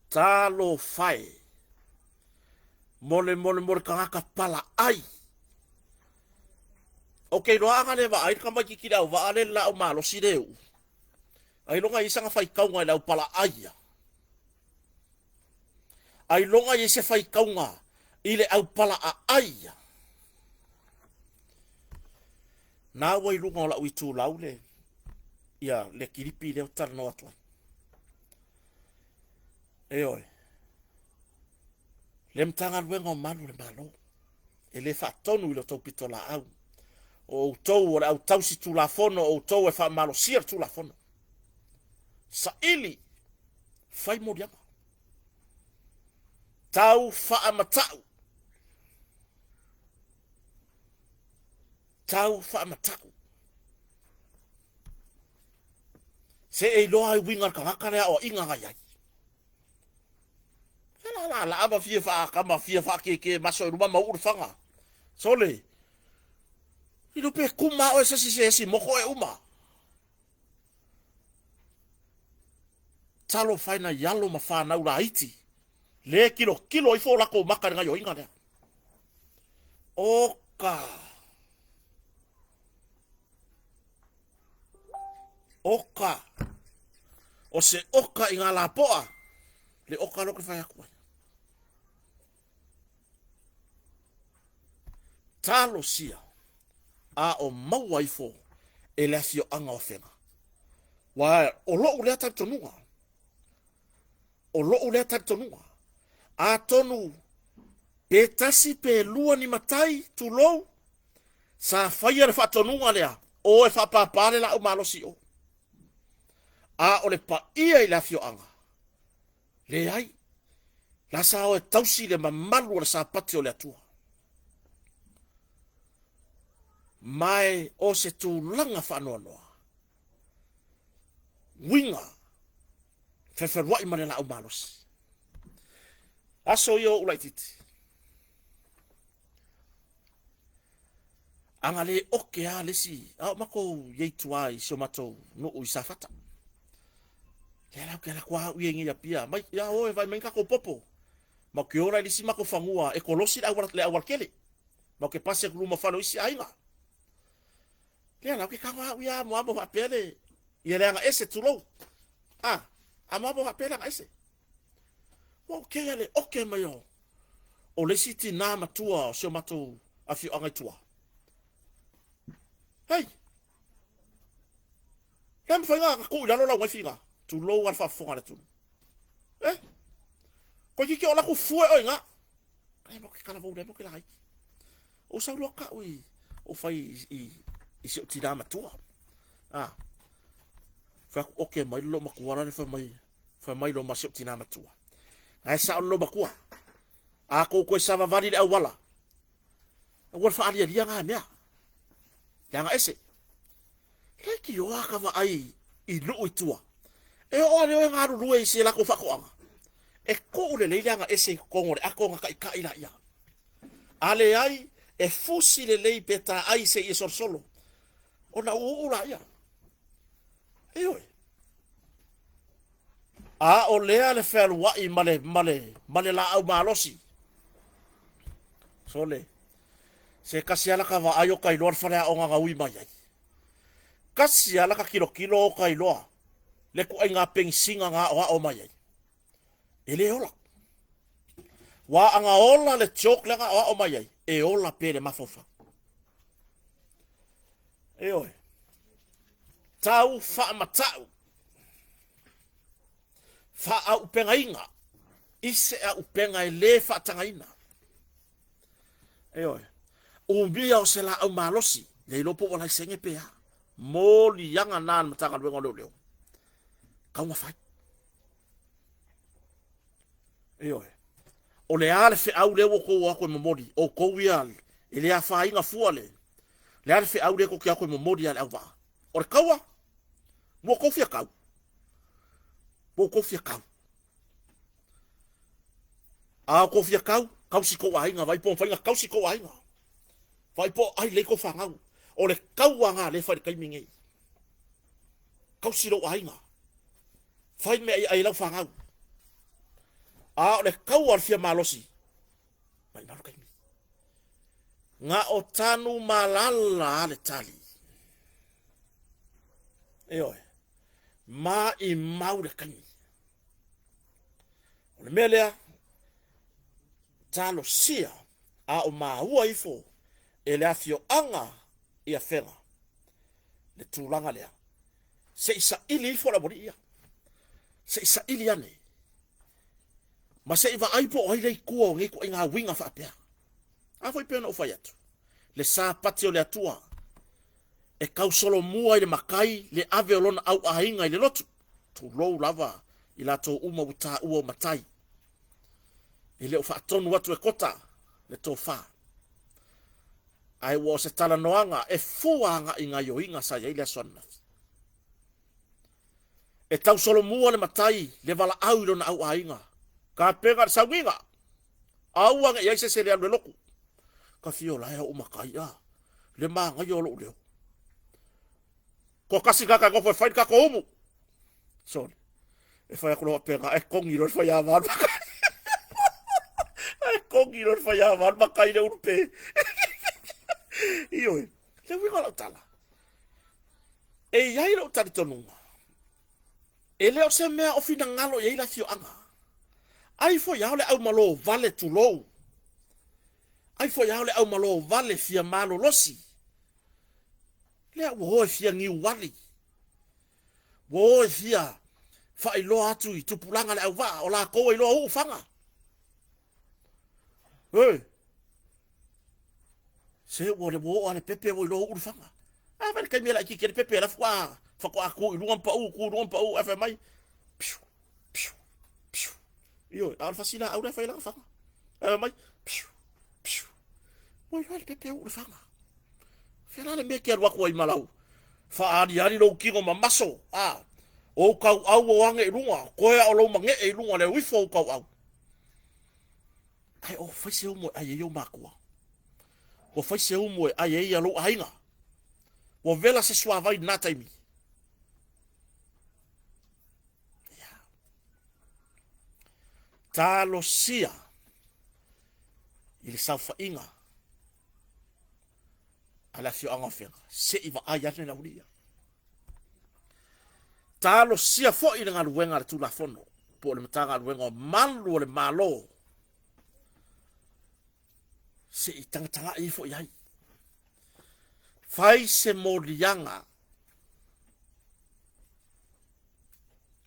Talofa e, molemole mo le tagata palaai. Ou te iloa ana le vaai le tamaitiiti i le auvaa lea i le laau malosi lea e uu, ailoga e i ai sana faitauga i le au palaai ia. Ailoga e i ai se faitauga i le au palaaai ia. Na ua i luga o lau itulau le ia le kilipi lea ou te talanoa atu ai. Ioe. Le Matagaluega o Malu o le Malo, e le faatonu i lo outou pitolaau. O outou o le au tausi Tulafono, o outou e faamalosia le Tulafono. Saili, fai moliaga. Tau faamatau. Tau faamatau. Se e iloa ai uiga o le tagata le aoaiga na i ai. Se la la la ma fia faakama fia faakeke maso i luma ma uu le faga. Sole, i lo pe kuma oe se si se esi moko e uma. Talofa e nai alo ma fanau laiti, le kilokilo ifo o latou maka i le gaioiga lea. Oka! Oka! O se oka i ngā lapoa, le oka lea ou te fai atu ai. Talosia a o maua ifo e le afioaga o Afega. Ua o lou lea talitonuga. O lou lea talitonuga. Atonu pe tasi pe lua ni matai, tulou, sa faia le faatonuga lea, o e faapāpā le laau malosi i o. A o le paia i le afioaga, Leai, la sa o e tausi le mamalu o le Sapati o le Atua. Ma e o se tulaga faanoanoa, uiga fefeluai ma le laau malosi. Aso ia o ou laititi. Aga le oke a le isi, a o matou i ai tua i si o matou nuu i Safata. Lea la ou te alu atu au ia i nei Apia, mai, ia oe, vai mai ni tatou popo. Matou te ola i le isi matou fanua e kolosi le auala, le auala tele. Matou te pasi atu luma o fale o isi aiga. Lea la ou te tago au ia amoamo faapea le, ia le aga ese tulou. A, amoamo faapea le aga ese. Ua ou kea le oke mai o, o le isi tinā matua o si o matou afioaga i tua. Hei! Le mafai na tuu i lalo lau nai figa. Tulou a le faafofoga a le atunuu. Eh? Koe kiki o laku fue oi nga. Ai mo ke kala vou le mo ke la aiki. O sau loa ka'u i o fai i i si ou tinā matua. Ah. Fai atu oke mai le loomatua la le fai mai fai mai lo ma si ou tinā matua. Ae sao le loomatua. A kou koe savavali le auala. Ua le faalialia ngā mea. Leaga ese. Leitioa ka vaai i luu i tua. E oo a le oe galulue i si latou faatoaga. E tuu lelei le aga ese i totonu o le ato ona taitai laia. A leai, e fusi lelei pe taai se i e solosolo, ona uuu laia. Ioe. A o lea le fealuai ma le, ma le, ma le laau malosi. Sole, se tasi lava lata vaai o ka iloa le faleaoga na ui mai ai. Tasi lava lata tilotilo o ka iloa le ituaiga penisina na aoao mai ai. E le ola. Ua aga ola le chalk lea na aoao mai ai, e ola pea le mafaufau. Ioe. Tau faamatau. Faaaupegaina i se auupega e le faatagaina. Ioe. Umia o se laau malosi, le iloa po ua laisene pe a. Moliaga na a le Matagaluega o Leoleo. Tau na fai. Ioe. O le a le feau lea ua outou o atu e momoli, outou ia e le afaina fua le, le a le feau lea tou te o atu e momoli ia le auvaa. O le taua, ua outou fia tau. Ua outou fia tau. A outou fia tau, tausi tou aiga, vaai po o mafai ona tausi tou aiga. Vaai po o ai lelei tou fanau. O le taua lena lea e fai i le taimi lenei. Tausi lou aiga. Fai mea i ai lau fanau. A o le taua o le fia malosi, maumau le taimi. Na o tanu malala a le tali. Ioe. Maimau le taimi. O le mea lea, talosia a o maua ifo e le afioaga i Afega le tulaga lea. Se i saili ifo le aualii ia. Se i saili ane. Ma se i vaai po o ai le i tua o nei ituaiga uiga faapea. A foi pei ona ou fai atu, le sapati o le Atua e tausolomua i le matai le ave o lona auaiga i le lotu. Tulou lava i latou uma ua taua o matai. E le o faatonu atu e Kota le tofa. Ae ua o se talanoaga e fua agai i gaioiga sa i ai le aso ananafi. E tausolomua le matai le valaau i lona auaiga. Tapena le sauniga! Aua ne i ai se isi e le alu i le lotu. Ka fia ola e ou matai a. Le manaia o lou leo. Toatasi tagata e nofo e fai le tatou umu. Sorry. E fai atu loa faapena, e togi loa le faiava alu matai. E togi loa le faiava alu matai le ulupe. Ioe, le uiga o lau tala. E i ai lou talitonuga, e le o se mea o finagalo i ai le afioaga. Ai foi lava o le aumalo vale tulou. Ai foi lava o le aumalo vale fia malolosi. Lea ua o e fia niuali. Ua o e fia faailoa atu i tupulaga le auvaa, o latou e iloa uu faga. Hey. Se ua le ua oo le pepe ua iloa uu le faga. A fai le taimi e laitiiti ai le pepe, la faatoa faatoa tu i luga ma pau, tu i luga ma pau, ae fai mai, piu, piu, piu. Ioe, a o le fasi laau lea e fai ai lana faga. Ae fai mai, piu, piu. Ua iloa le pepe uu le faga. Fea la le mea e te alu atu ai ma lau faaaliali lou tino mamaso, a o ou tauau o age i luga, toe a o lou mage'e i luga o le uifo o ou tauau. Ae o fai se umu e ai ai ou matua. Ua fai se umu e ai ai lou aiga. Ua vela se suavai i lena taimi. Ia. Talosia i le saofaiga a le afioaga o Afega, se i vaai ane le aualii ia. Talosia foi le galuega a le Tulafono po o le Matagaluega o Malu o le Malo, se i tagatagai ifo i ai. Fai se moliaga.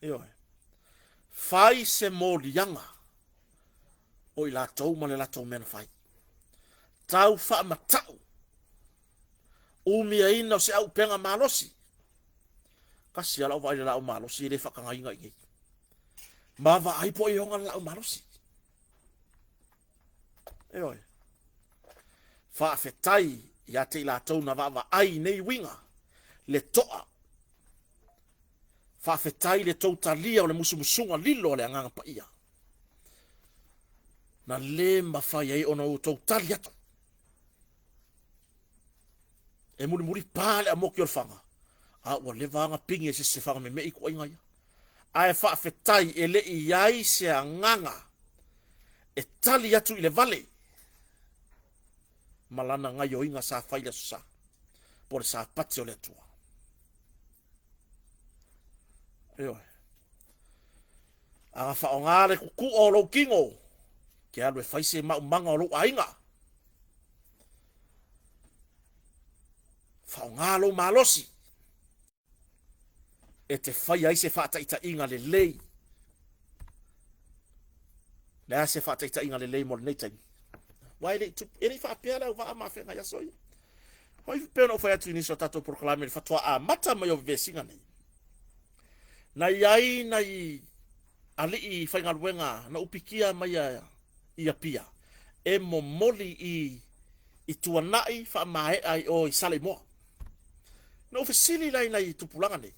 Ioe. Fai se moliaga o i latou ma le latou mea na fai. Tau faamata'u umiaina o se auupega malosi. Kasi lava lau vaai i le laau malosi e le faatagaina i inei. Ma vaai po o i oga le laau malosi. Ioe. Faafetai ia te i latou na vaavaai i nei uiga, le to'a. Faafetai i le tou talia o le musumusuga lilo a le Agaga Paia, na le mafai ai ona outou tali atu. E mulimuli pa le amoki o le faga, a ua leva lava ona pigi e se isi faga meme'i ituaiga ia. Ae faafetai e le i i ai se agaga e tali atu i le vale ma lana gaioiga sa fai i le Aso Sa, po o le Sapati o le Atua. Ioe. Aga faaaoga le kuku'a o lou tino ke alu e fai se maumaga o lou aiga. Faaaoga lou malosi e te faia ai se faataitaiga lelei. Le a se faataitaiga lelei mo lenei taimi? Aua e le i tupu, e le i faapea le auvaa ma afega i aso ia. Hoi pei ona ou fai atu i nisi o tatou polokalame i le faatoa amata mai o vevesiga nei. Na i ai nai alii faigaluega na upikia mai i Apia e momoli i i Tuanai faamaea i o i Saleimoa. Na ou fesili la i nai tupulaga nei,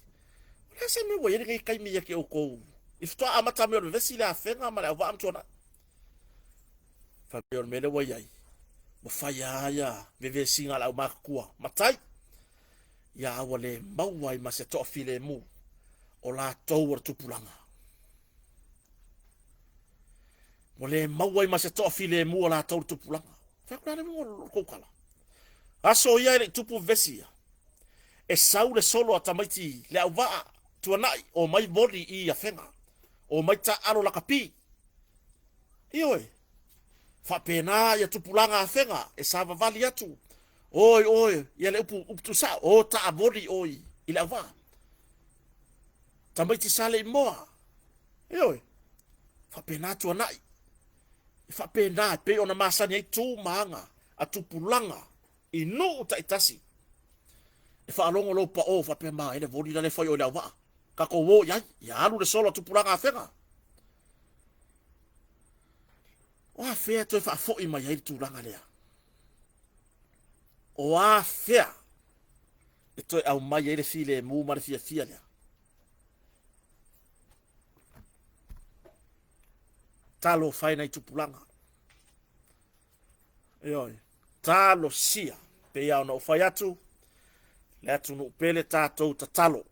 o le a se mea ua i ai lenei taimi ia te outou i faatoa amata mai o le vevesi le afega ma le auvaa ma Tuanai? Fai mai o le mea lea ua i ai, ua fai lava ia vevesiga a le aumatutua matai, ia a ua le maua ai ma se toafilemu o latou o le tupulaga. Ua le maua ai ma se toafilemu o latou le tupulaga. Fai atu, le a le uiga o le tou tala? Aso ia e le i tupu vevesi ia. E sau le solo a tamaiti le auvaa tuanai, omai moli i Afega, omai taaalo lakapi. Ioe, faapena ia tupulaga Afega e savavali atu, oi oe, ia le upu, upu tuusao, o taavoli oe i le auvaa. Tamaiti Saleimoa, ioe, faapena tuanai. E faapena e pei ona masani ai tu ma aga a tupulaga i nuu taitasi. E faalogo lou paʻō faapea ma ele voli la le fai o le auvaa. Tatou o i ai, ia alu le solo a tupulaga Afega. O afea e toe faafoi mai ai le tulaga lea? O afea e toe aumai ai le filemu ma le fiafia lea? Talofa e nai tupulaga. Ioe, talosia, pei lava ona ou fai atu, le atunuu pele tatou tatalo.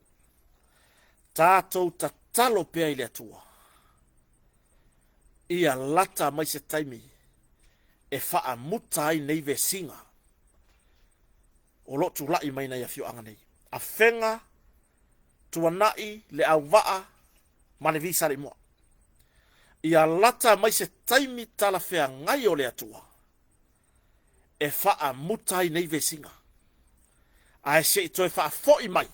Tatou tatalo pea i le Atua. Ia lata mai se taimi e faamuta ai nei vesiga o lo o tulai mai nai afioaga nei. Afega, Tuanai, Leauvaa ma le Visaleimoa. Ia lata mai se taimi talafeagai o le Atua e faamuta ai nei vesiga, ae se i toe faafoi mai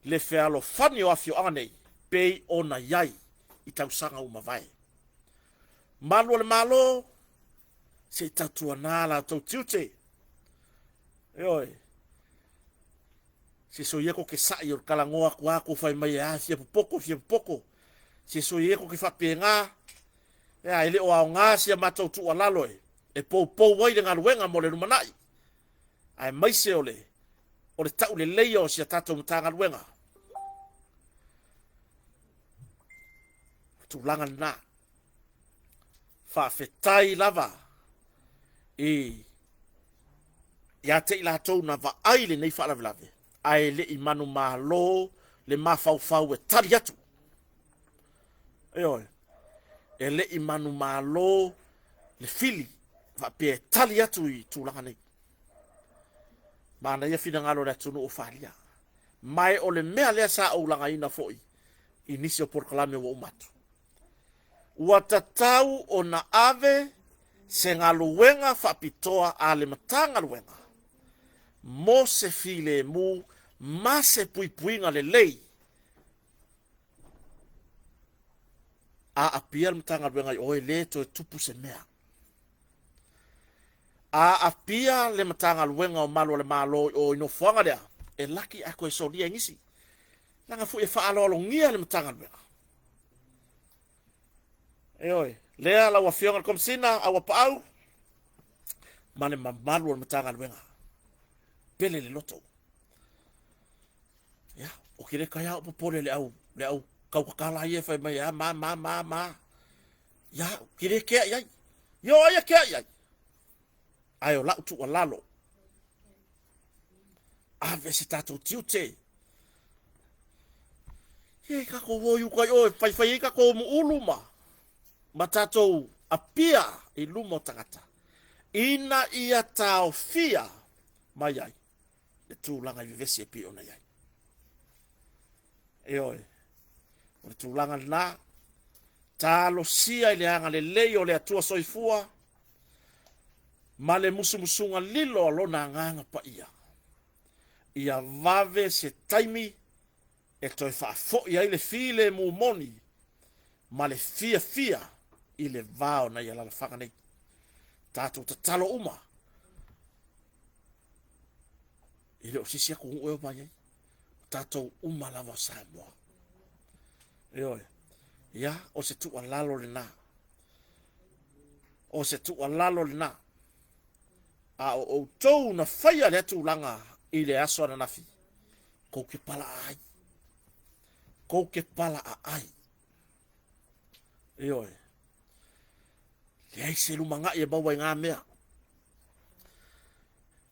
le fealofani o afioaga nei pei ona i ai i tausaga ua mavae. Malu o le Malo, se i tautuana la outou tiute. Ioe, se soia ko ke sa'i o le talanoa atu a kou fai mai e a fia popoko, fia popoko. Se soia ko ke faapena, ea e le o aoga si a matou tuualalo e poupou ai le galuega mo le lumanai, aemaise o le o le tauleleia o si a tatou Matagaluega. O le tulaga lena. Faafetai lava i ia te i latou na vaai lenei faalavelave, ae le i manumalo le mafaufau e tali atu. Ioe, e le i manumalo le fili faapea e tali atu i tulaga nei. Manaia finagalo o le atunuu o faaalia. Ma o le mea lea sa ou lagaina foi i nisi o polokalame ua uma atu. Ua tatau ona ave se galuega faapitoa a le Matagaluega mo se filemu ma se puipuiga lelei. Aapia le Matagaluega i o e le toe tupu se mea. Aapia le Matagaluega o Malu o le Malo i o i nofoaga lea, e laki ae toe solia e nisi. Leaga foi e faaaloalogia le Matagaluega. Ioe, lea lau Afioga i le Komesina Auapaau ma le mamalu o le Matagaluega. Pele le loto. Ia, o ke le kai au popole le au le au kautatala ia e fai mai a ma ma ma ma. Ia, ke le kea i ai. Ia o ai e kea i ai? Ae o lau tuualalo, ave se tatou tiute. Ia e tatou o i uta i o e faifai ai tatou mu'ulu ma ma tatou apia i luma o tagata ina ia taofia mai ai le tulaga i vevesi e pei ona i ai. Ioe, o le tulaga lena, talosia i le agalelei o le Atua Soifua ma le musumusuga lilo a Lona Agaga Paia, ia vave se taimi e toe faafoi ai le filemu moni ma le fiafia i le va o nai alalafaga nei. Tatou tatalo uma e le o se isi atunuu e omai ai, o tatou uma lava o Samoa. Ioe, ia, o se tuualalo lena. O se tuualalo lena. A o outou na faia lea tulaga i le aso ananafi, kou ke pala ai. Kou ke pala ai. Ioe. Leai se lumanai e maua i ngā mea.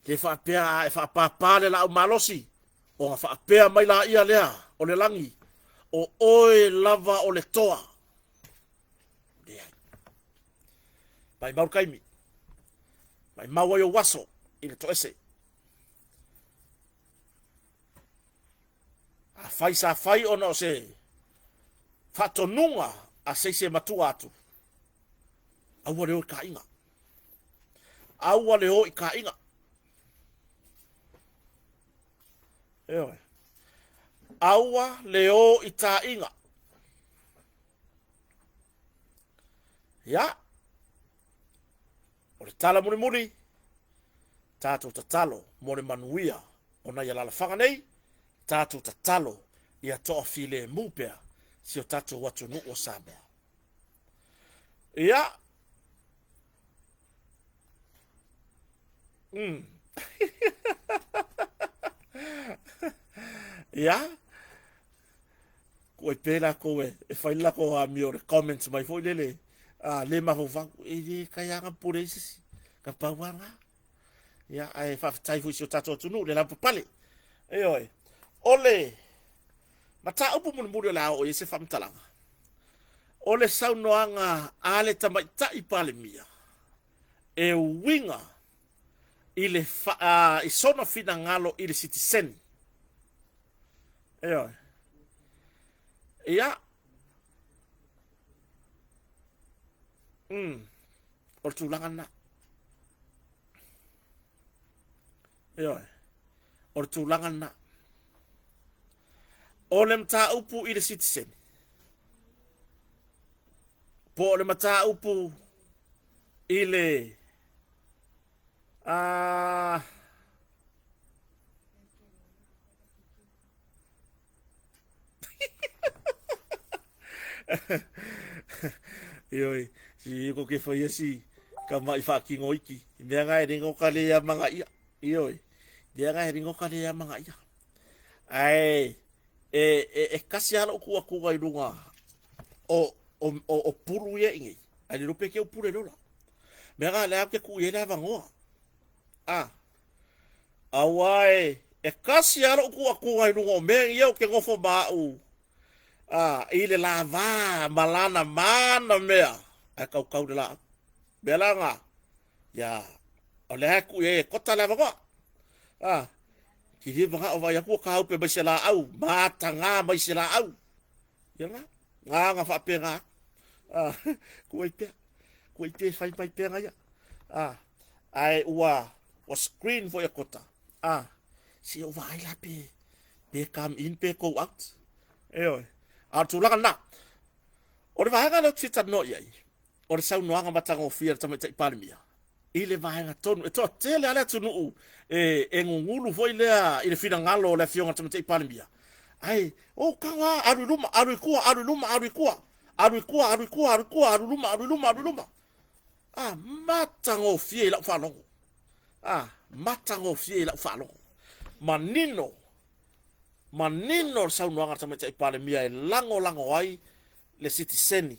Le faapea a e faapāpā le laau malosi, ona faapea mai laia lea o le lagi, o oe lava o le toa. Leai. Maimau le taimi. Maimau ai ou aso i le toese. Afai sa fai ona o se faatonuga a se isi e matua atu, aua le o i kaiga. Aua le o i kaiga. Ioe. Aua le o i taiga. Ia, o le tala mulimuli, tatou tatalo mo le manuia o nai alalafaga nei, tatou tatalo ia toafilemu pea si o tatou atunuu o Samoa. Ia, Ia, kuai pē lakou e, e fai le lakou amio le comments mai foi lele, a le mafaufau, e le kai aga pule ai se isi, ka pau lava lena. Ia, ae faafetai foi i si o tatou atunuu le lavapapale. Ioe, o le mataupu mulimuli o le a oo i ai se faamatalaga, o le saunoaga a le Tamaitai Palemia e uiga i le fa, i sona finagalo i le sitiseni. Ioe. Ia. O le tulaga lena. Ioe. O le tulaga lena. O le mataupu i le sitiseni, po o le mataupu i le Ioe, si ko ke whai si ka mai whakino iki. I mea ngai renga o ka le a manga ia. Ioe, Mea ga e ringo ka le amanga ia. Ae e, e, e kasi lava lou tuu atuga i luga o, o, o, o pulu ia i nei. Ae le lupe ke u pule lola. Mea ga le ke tuu i ai le avanoa. A, aua e, e kasi lava lou tuu atuga i luga o mea ia ou te nofo ma au a, i le lavā ma lana mana mea, ae kaukau le laau. Mea la na, ia, o lea e tuu i ai e kota le avanoa. A, ki le manao vaai atu ua tāupe mai se laau, matagā mai se laau. Ia na, na na faapena atu. A, tuu ai pea, tuu ai pea e fai mai pea na ia. A, ae ua, ua screen foi e kota. A, se i ou vaai la pe, pe come in pe go out. Ioe. A o le tulaga lena. O le vaega lea ou te fia talanoa i ai, o le saunoaga matagofie a le Tamaitai Palemia i le vaega tonu. E toatele lava le atunuu e, e gugulu foi lea i le finagalo o le Afioga i le Tamaitai Palemia. Ae, o tago lava, alu i luma, alu i tua, alu i luma, alu i tua, alu i tua, alu i tua, alu i tua, alu i luma, alu i luma, alu i luma. A, matagofie i lau faalogo. A, matagofie i lau faalogo. Manino, manino le saunoaga a le Tamaitai Palemia e lagolago ai le sitiseni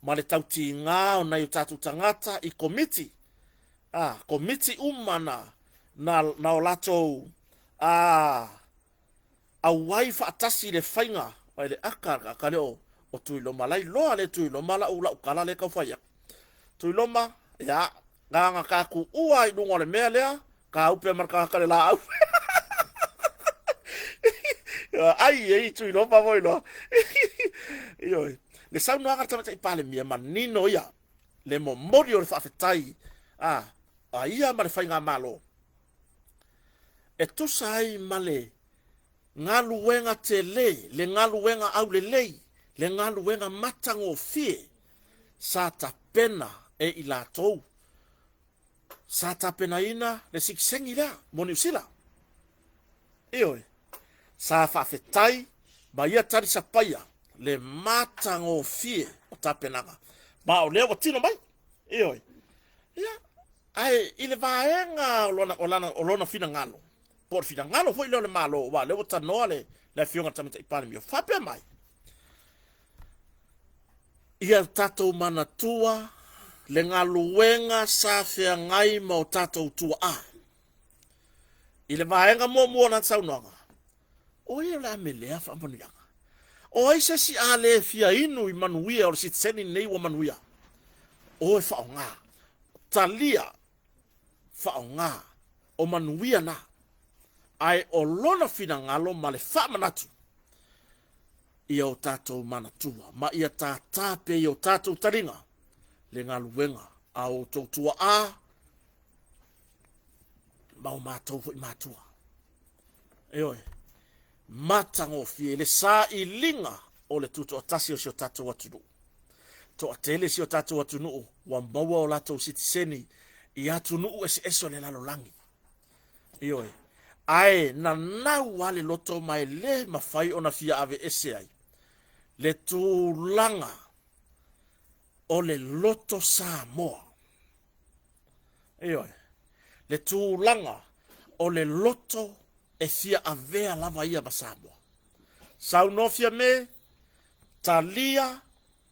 ma le tautigā o nai o tatou tagata i komiti, a, komiti uma na, na, na o latou, a, auai faatasi i le faiga o le aka le aka lea o, o Tuiloma. La iloa le Tuiloma lau, lau tala lea tau fai atu. Tuiloma, ia, na ona ta tuua i luga o le mea lea, Kaupe ma le tagata le laau. Ai ei Tuiloma mo iloa. Ioe. Le saunoaga a le Tamaitai Palemia manino ia le momoli o le faafetai a a ia ma le faigamalo e tusa ai ma le galuega tele, le galuega aulelei, le galuega matagofie sa tapena e i latou Sa tapenaina le sikisengi lea mo Niu Sila. Ioe, sa faafetai ma ia talisapaia le matagofie o tapenaga, ma o lea ua tino mai. Ioe. Ia, ae i le vaega o lona, o lana, o lona finagalo, po o le finagalo foi lea o le Malo, aua o lea ua tanoa le, le Afioga i le Tamaitai Palemia, faapea mai, Ia tatou manatua le galuega sa feagai ma o tatou tuaa. I le vaega muamua o lana saunoaga, o ai o le a melea faamanuiaga? O ai se isi a le fia inu i manuia o le sitiseni lenei ua manuia? O e faaaoga, talia, faaaoga, o manuia na. Ae o lona finagalo ma le faamanatu, ia o tatou manatua ma ia tātā pea i o tatou taliga le galuega a outou tuaa ma o matou foi matua. Ioe, matagofie le sailiga o le tutoatasi o si o tatou atunuu. Toatele si o tatou atunuu ua maua o latou sitiseni i atunuu eseese o le lalolagi. Ioe. Ae nanau lava le loto ma e le mafai ona fia aveese ai le tulaga o le loto Samoa. Ioe. Le tulaga o le loto e fia avea lava ia ma Samoa. Saunoa Fiame, talia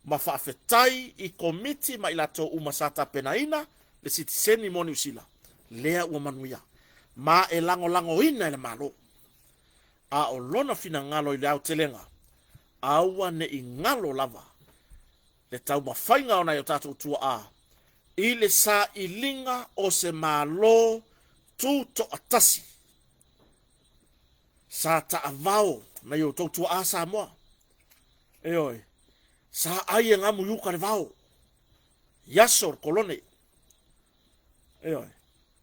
ma faafetai i Komiti ma i latou uma sa tapenaina le sitiseni mo Niu Sila, lea ua manuia, ma e lagolagoina e le Malo. A o lona finagalo i le aotelega, aua ne i galo lava le taumafaiga o nai o tatou tuaa i le sailiga o se Malo tutoatasi. Sa taavao nai outou tuaa Samoa. Ioe. Sa ai e gamu i uka le vao i aso o le kolone. Ioe.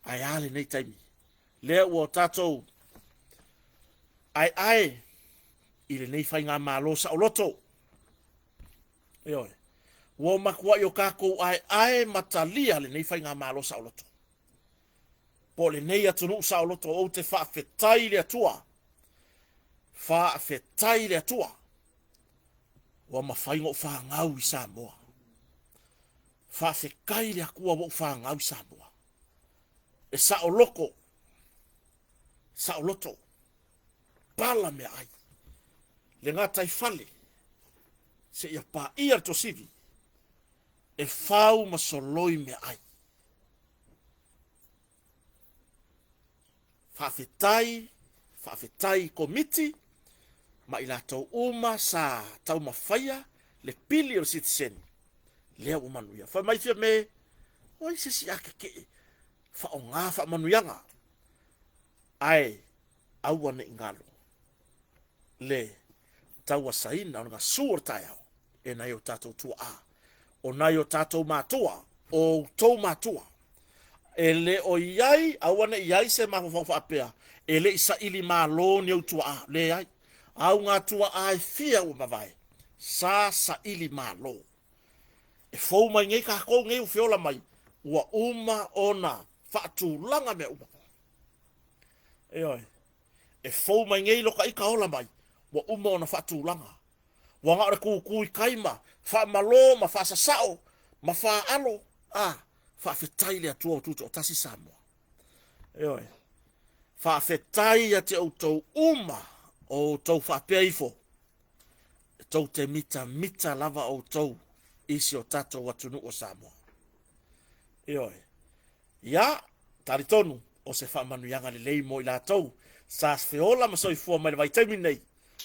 Ae a lenei taimi? Lea ua tatou aeae i lenei faigamalo saoloto. Ioe. Ua matuai o tatou aeae ma talia lenei faigamalo saoloto. Po o lenei atunuu saoloto ou te faafetai i le Atua. Faafetai i le Atua. Ua mafai ona ou fanau i Samoa. Faafetai i le Atua ua ou fanau i Samoa. E saoloto. Saoloto, pala meaai, le gataifale seia paia le tuasivi e fau ma soloi meaai. Faafetai, faafetai Komiti ma i latou uma sa taumafaia le pili o le sitiseni, lea ua manuia. Fai mai Fiame, o ai se isi a kekee faoga faamanuiaga, ae aua ne i galo le tauasaina o le gasu o le taeao e nai o tatou tuaa, o nai o tatou matua, o outou matua. E le o i ai, aua ne i i ai se mafaufau faapea, e le i saili malo ni ou tuaa. Leai. Au tuaa e fia ua mavae, sa saili malo. E fou mai nei kākou nei ua feola mai, ua uma ona faatulaga mea uma. Ioe. E fou mai nei lo ka ika ola mai, ua uma ona faatulaga. Ua na o le kukū i tai ma faamalō ma faasasao ma faaalo, a, faafetai i le Atua ua tutoatasi Samoa. Ioe. Faafetai ia te outou uma o outou faapea ifo, e tou te mitamita lava outou i si o tatou atunuu o Samoa. Ioe. Ia, talitonu, o se faamanuiaga lelei mo i latou sa feola ma soifua mai le vaitaimi nei,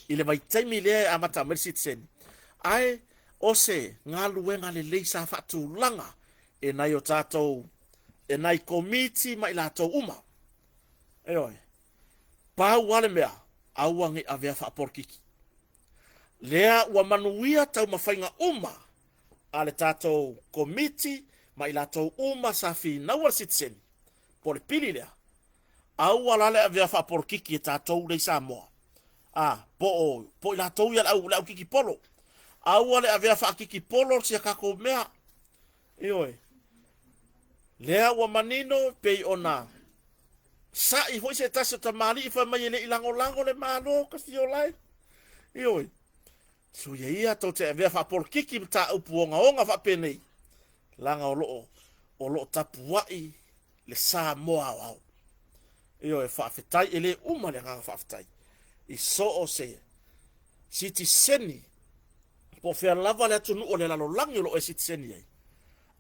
i le vaitaimi lea e amata mai le sitiseni, ae o se galuega lelei sa faatulaga e nai o tatou, e nai komiti ma i latou uma. Ioe, pau lava le mea, aua ne i avea faapolokiki. Lea ua manuia taumafaiga uma a le tatou komiti ma i latou uma sa finaua le sitiseni, po o le pili lea, aua la le avea faapolokiki e tatou lea i Samoa, a, po o, po o i latou ia le au, le au kikipolo. Aua le avea faakikipolo sia tatou mea. Ioe. Lea ua manino pei ona sa'i foi se tasi o tamalii fai mai e le i lagolago le Malo ka fiola e. Ioe. Suia ia tou te avea faapolokiki mataupu ogaoga faapenei, leaga o loo, o loo tapuai le Samoa aoao. Ioe, faafetai, e le uma le agaga faafetai i so o se sitiseni po o fea lava le atunuu o le lalolagi o lo o e sitiseni ai,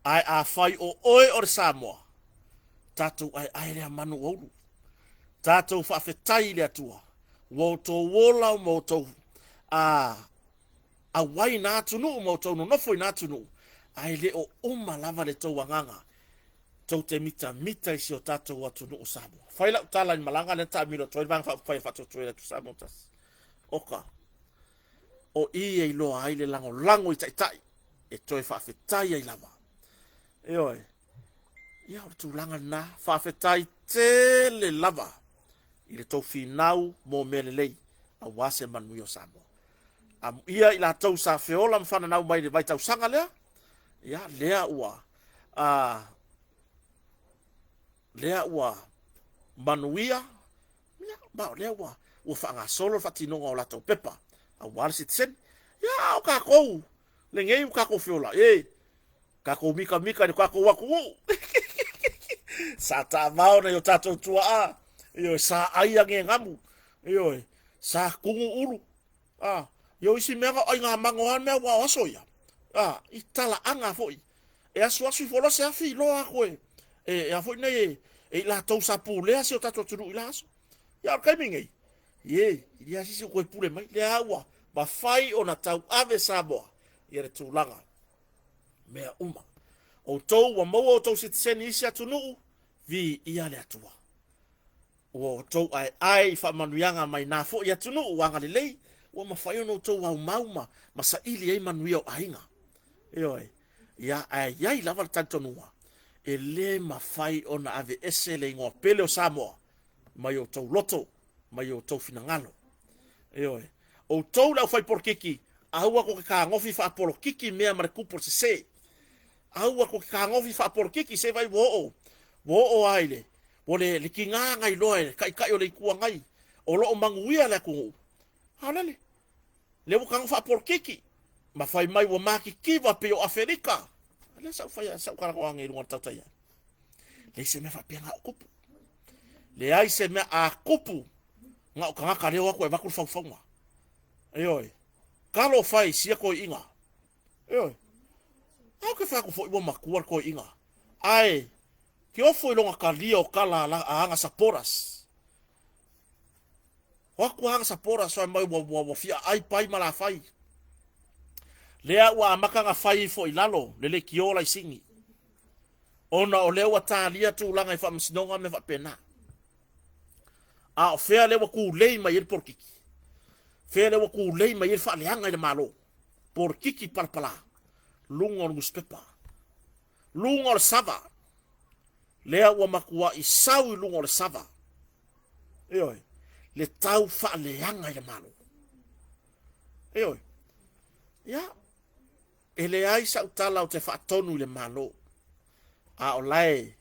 ae afai o oe o le Samoa, tatou aeae lea manu ua ulu. Tatou faafetai i le Atua ua outou ola ma outou a auai i nā atunuu ma outou nonofo i nā atunuu, ae le o uma lava le tou agaga tou te mitamita i si o tatou atunuu o Samoa. Fai lau tala i le malaga lea na taamilo atu ai le Vaega Faaupufai e faatuatua atu Samoa tasi. Oka, o i e iloa ai le lagolago i taitai e toe faafetai ai lava. Ioe, ia o le tulaga lena, faafetai tele lava i le tou finau mo mea lelei aua se manuia o Samoa. Amuia i latou sa feola ma fananau mai i le vaitausaga lea, ia lea ua a, lea ua manuia, ia, ma o lea ua, ua faagasolo le faatinoga o latou pepa aua le sitiseni. Ia, a o tatou, lenei ua tatou feola, e, tatou mikamika i le tatou atunuu. Sa taavao nai o tatou tuaa, ioe, sa ai agegamu, ioe, sa tugu ulu, a, io isi mea na o aiga mago lava mea ua o aso ia, a, i talaaga foi, e asuasu ifo loa se afi iloa atu e, e, e a foi nei e, e i latou sa pulea si o tatou atunuu i la aso. Ia o le taimi nei, ie, i le asisi o toe pule mai, lea ua mafai ona tauave Samoa ia le tulaga mea uma. Outou ua maua outou sitiseni i isi atunuu, viia le Atua. Ua outou aeae i faamanuiaga mai na foi atunuu ua agalelei, ua mafai ona outou aumau ma, ma saili ai manuia o aiga. Ioe, ia, ae i ai lava le talitonuga, e le mafai ona aveese le igoa pele o Samoa mai outou loto, mai outou finagalo. Ioe, outou le aufai-polokiki, aua tou te fetagofi faapolokiki mea ma le tupu o le sese. Aua tou te fetagofi faapolokiki, se vaai ua oo, ua oo lava i le, ua le, le tiga ona iloa e le Taitai o le Itu Agai o lo o manuia le atunuu. A o lele, lea ua tago faapolokiki ma fai mai ua matitiva pei o Afelika. Lea sa ou fai, sa ou talanoa ane i luga o le tautaia. Leai se mea faapena o tupu. Leai se mea a kupu na o tagata lea o atu e avatu le faufauga. Ioe. Talofa e i sia toeaiina. Ioe. A ou te fai atu foi ua matua le toeaina, ae ke ofo i lona talia o tala a ana supporters. O atu a ana supporters fai mai ua fia aai pai ma lafai. Lea ua amata na fai ifo i lalo le leitio laisini. Ona o lea ua talia tulaga i faamasinoga ma mea faapena. A o fea lea ua tulei mai ai le polokiki? Fea lea ua tulei mai ai le faaleaga i le Malo? Polokiki palapala, luga o le nusipepa, luga o le sava. Lea ua matuai sau i luga o le sava. Ioe, le tau faaleaga i le Malo. Ioe. Ia, E leai sa'u tala ou te faatonu i le Malo, a o lae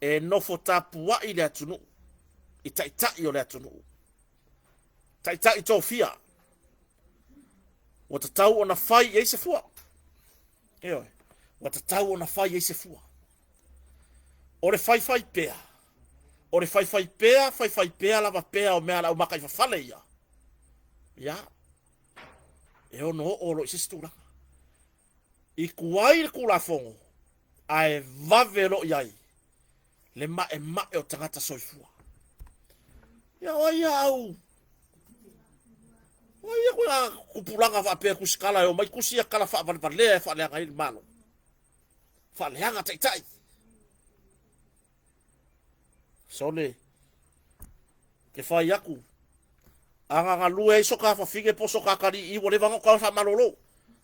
e nofo tapua'i le atunuu i taitai o le atunuu. Taitai tofia, ua tatau ona fai i ai se fua. Ioe, ua tatau ona fai i ai se fua. O le faifai pea, o le faifai pea, faifai pea lava pea o mea a le aumakaifafale ia, ia, e ono oo loa i se isi tulaga. I tuai le Tulafono, ae vave loa i ai le maemae o tagata soifua. Ia o ai ia au o ai ia koe tupulaga faapea tusikala e omai tusi ia tala faavalevalea e faaleaga ai le Malo. Faaleaga taitai. Sole, ke fai aku, a na galue ai so ka fafine po so ka kali'i ua leva na o ka faamalolo.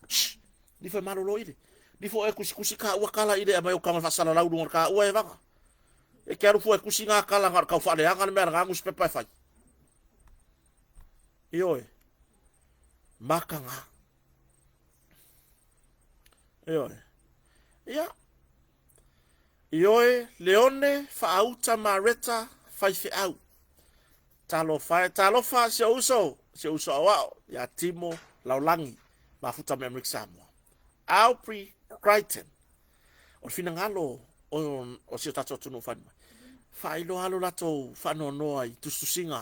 Shh, nifo e malolo ile. Nifo e kusikusi ka ua kala ile a mai o ka faasalalau luga o le ka ua e vaga. E ke alu fua e kusi ngā kala ngā kau whaaleanga le mea ngā newspaper e whai. Ioe, maka ngā. Ioe. Ia, Ioe, Leone, Faauta, Mareta, Faifeau. Talofa e, talofa si ou uso, si ou uso aoao, ia Timo Laolagi, mafuta mai Amerika Samoa. Aubrey Crichton, o le finagalo o, o si o tatou atunuu fai mai. Faailoa alo latou faanoanoa i tusitusiga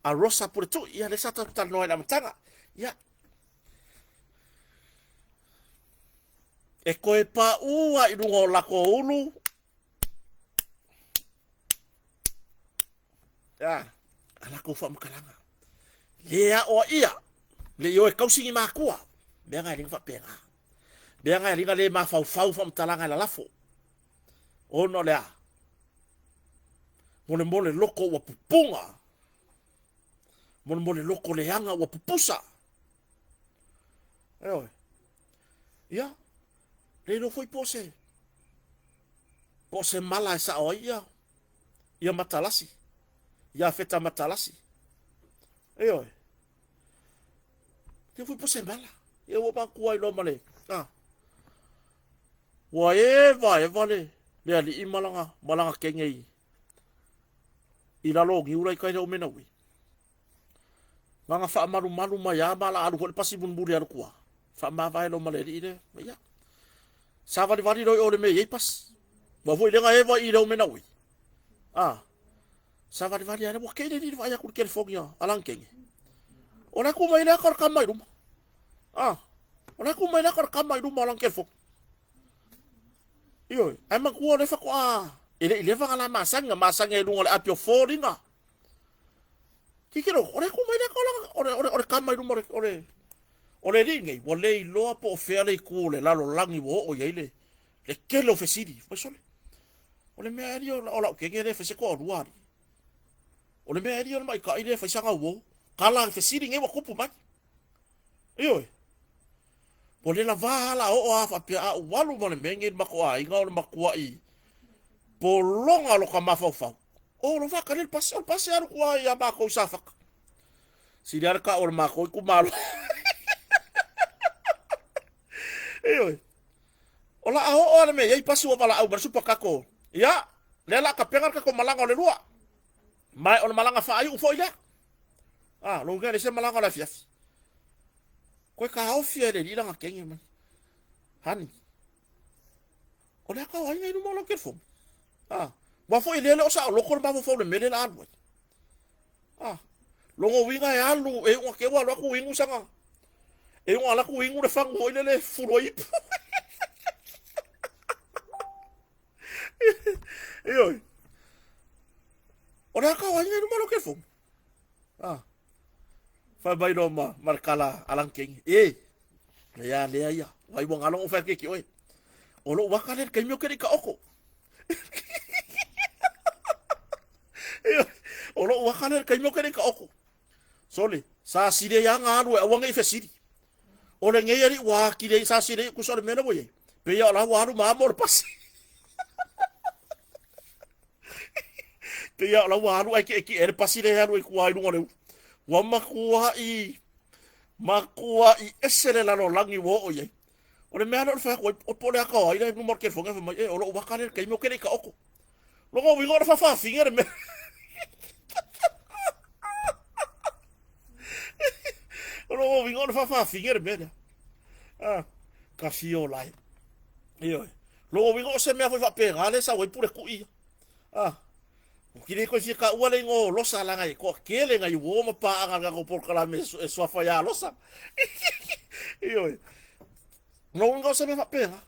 a Rosa Puletui, ia lea sa tatou talanoa i le amataga. Ia, E koe paʻū a i luga o lako ulu. Ia, a lakou faamatalaga. Le aʻoa ʻia, le i o e kausi ni makua. Mea na e liga faapena. Mea na e liga le mafaufau faamatalaga e lalafo. Ona o le a? Molemole loko ua pupuga. Molemole loko leaga ua pupusa. Ioe. Ia, le iloa foi po o se, po o se mala e sao ai ia, ia Matalasi, ia Feta Matalasi. Ioe. Le foi po o se mala. Ia ua matua ai loa ma le, a, ua eva eva le, le alii ma lana, ma lana kenge i, i lalo o niu la i tai le o mena ui. Nana faamalumalu mai a ma la alu foi le pasi mulimuli alu tua. Faamavae lo ma le alii lea. Ia. Savalivali loa i o le mea e i ai pasi. Ua foi lea na eva i le o mena ui. A. Savalivali ale ua kei le alii le vaai atu i le telefoni a lana teine. O le tu mai lea ka o le kama i luma. A. O le tu mai lea ka o le kama i luma o lana telefoni. Ioe, ae manatua o lea faatoa e le i leva ona la masani, na masani ai i luga o le api o foliga. Titilo, o le tu mai lea o le, o le, o le kama i luma o le, o le, o le alii nei, ua le iloa po o fea le itu o le lalolagi ua oo i ai le, le tele o fesili. Fai sole, o le mea alii o lau kene lea e fai se toalua alii. O le mea alii o le maita'i lea e fai sana uo. Kala fesili nei ua tupu mai. Ioe. Ua le lavā la oo a faapea a ou alu ma le mea nei i le matou aiga o le matua'i pologa o lota mafaufau. O lo faatali le pasi, o le pasi alu tua ia matou i Safata. Sili lava le tau o le matou itumalo. Ioe. O la a oo le mea i ai pasi ua valaau ma le supakako. Ia, lea la tapena le tatou malaga o le lua. Ma o le malaga faaiu foi lea. Ah, lo le se malaga o le afiafi. Koe taofi e le alii lana kenge mai. Hani. O le aka o aiga i luma o lau telefoni. Ah, Ua foi lea le o saoloko le mafaufau le mele la alu ai. Ah, logo uiga e alu, e uga ke ua alu atu inu sanga. E uga alu atu inu le fagu foi lele fulu ai ipu. Ioe. O le aka o aiga i luma o lou telefoni. Ah. Fai mai loa ma, ma le kala a lana keiki. E, lea lea ia. Vai ua galo o fai atu ia te oe. O lou aka lea i le taimi o ke le i taoto. O lou aka lea i le taimi o ke le i taoto. Sole, sa sili ai lava na alu e aua ne i fesili. O lenei alii ua atili ai sa sili ai tusa o le mea lea ua i ai. Pei o la ua alu ma amo le pasi. Pei o la ua alu ae tietie le pasi lea e alu ai tua i luga o le ulu. Ua matuai, matuai ese le lalolagi ua oo i ai. O le mea lea o le fai atu ai, po o le ata o ai la i luma o le telefoni fai mai, e, o lou ata lea i le taimi ou te le i taoto. Lona uiga o le faafaafine le mea. O lona uiga o le faafaafine le mea lea. Ah, ka fio lai. Ioe. Lona uiga o se mea foi faapena lea e sau ai pule tui ia. Ah, Ou te le toe fia taua le igoa o Losa leaga e toatele nai uo ma paaga a le tatou polokalame e suafa ia Losa. Ioe. Lona uiga o se mea faapena.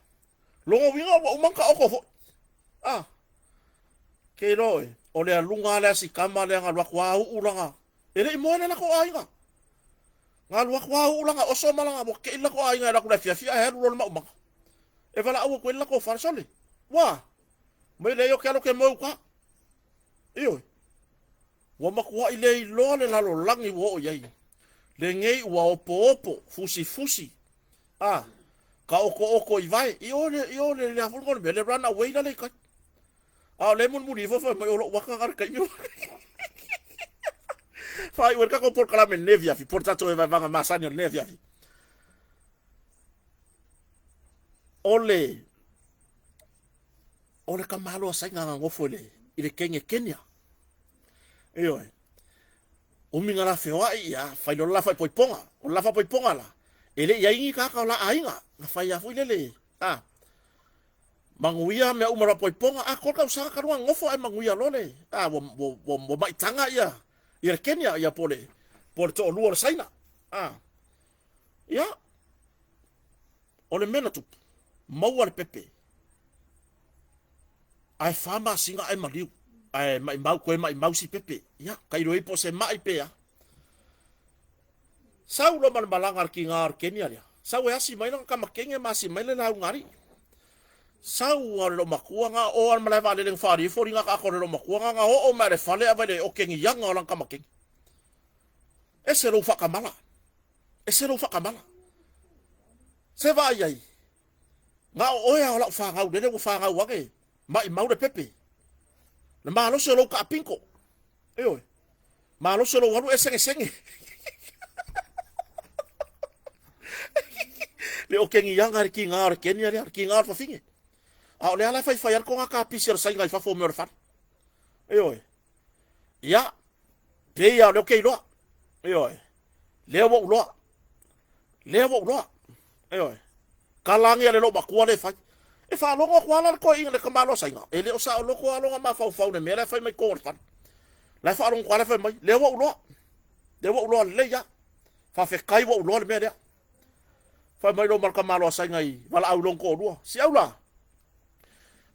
Lona uiga ua uma ona taoto foi. Ah. Ke iloa oe, o le aluga lava lea a si tama lea na alu atu a uu lana, e le i moe le latou aiga. Na alu atu a uu lana oso ma lana, ua tetei le latou aiga e alu atu i le afiafi ae alu loa le maumaga. E valaau atu ai le latou fale, sole, ua, mai leai ou te alu ou te moe uta. Ioe. Ua matuai le iloa le lalolagi ua oo i ai. Lenei ua opoopo, fusifusi, a, ka okooko i vae, i o le, i o le, le a foi le mea, le run away la le i tai. A o lea e mulimuli ifo fai mai o lou aka le taimi. Faaiu ai le tatou polokalame i lenei afiafi, po o le tatou vaevaega masani o lenei afiafi. O le o le tamaloa Saina na nofo i le i le kenge Kenya. Ioe. Umi na la feoai ia fai loa le la faaipoipoga. O le la faaipoipoga la, e le i ai ni tagata o la aiga. Na fai lava foi lele, a, manuia mea uma o le faaipoipoga. Atoa le tausaga talu ona nofo ae manuia loa le, a, ua, ua, ua, ua maitaga ia, ia le Kenya, ia po o le, po o le toalua o le Saina. A, ia, o le mea na tupu, maua le pepe, ae fa masina ae maliu, ae maimau, toe maimau si pepe. Ia, tailo ai po o se mai pe a. Sau loa ma le malaga a le tiga o le Kenya lea. Sau e asi mai lana tama kenge ma asi mai le lauga alii. Sau a o le loomatua na oo a le malae vaalele na faaali ai foliga taata o le loomatua na na oo mai le fale ae vaai le okeniaga o lana tama kenge. Ese lou faatamala. Ese lou faatamala. Se vaai ai. Na o oe a o lau fanau lele ua fanau ane maimau le pepe. Le malosi o lou kaapinko. Ioe. Malosi o lou alu e segesege. Le okeniaga le tiga o le Kenya lea, le tiga o le fafine. A o lea la e faifai ai le toga kapisi o le Saina i fafo o mea o le fale. Ioe. Ia, pei lava o lea ou te iloa. Ioe. Lea ua ou iloa. Lea ua ou iloa. Ioe. Tala ane a le loomatua lea e fai. E faalogo atu lava la le toeaina i le tamaloa Saina, e le o saoloto lava lona mafaufau i le mea la e fai mai i totonu o le fale. La e faalogo atu lava la e fai mai, lea ua ou iloa. Lea ua ou iloa lelei lava. Faafetai ua ou iloa le mea lea. Fai mai loa ma le tamaloa Saina i valaau i lona toalua. Siau la,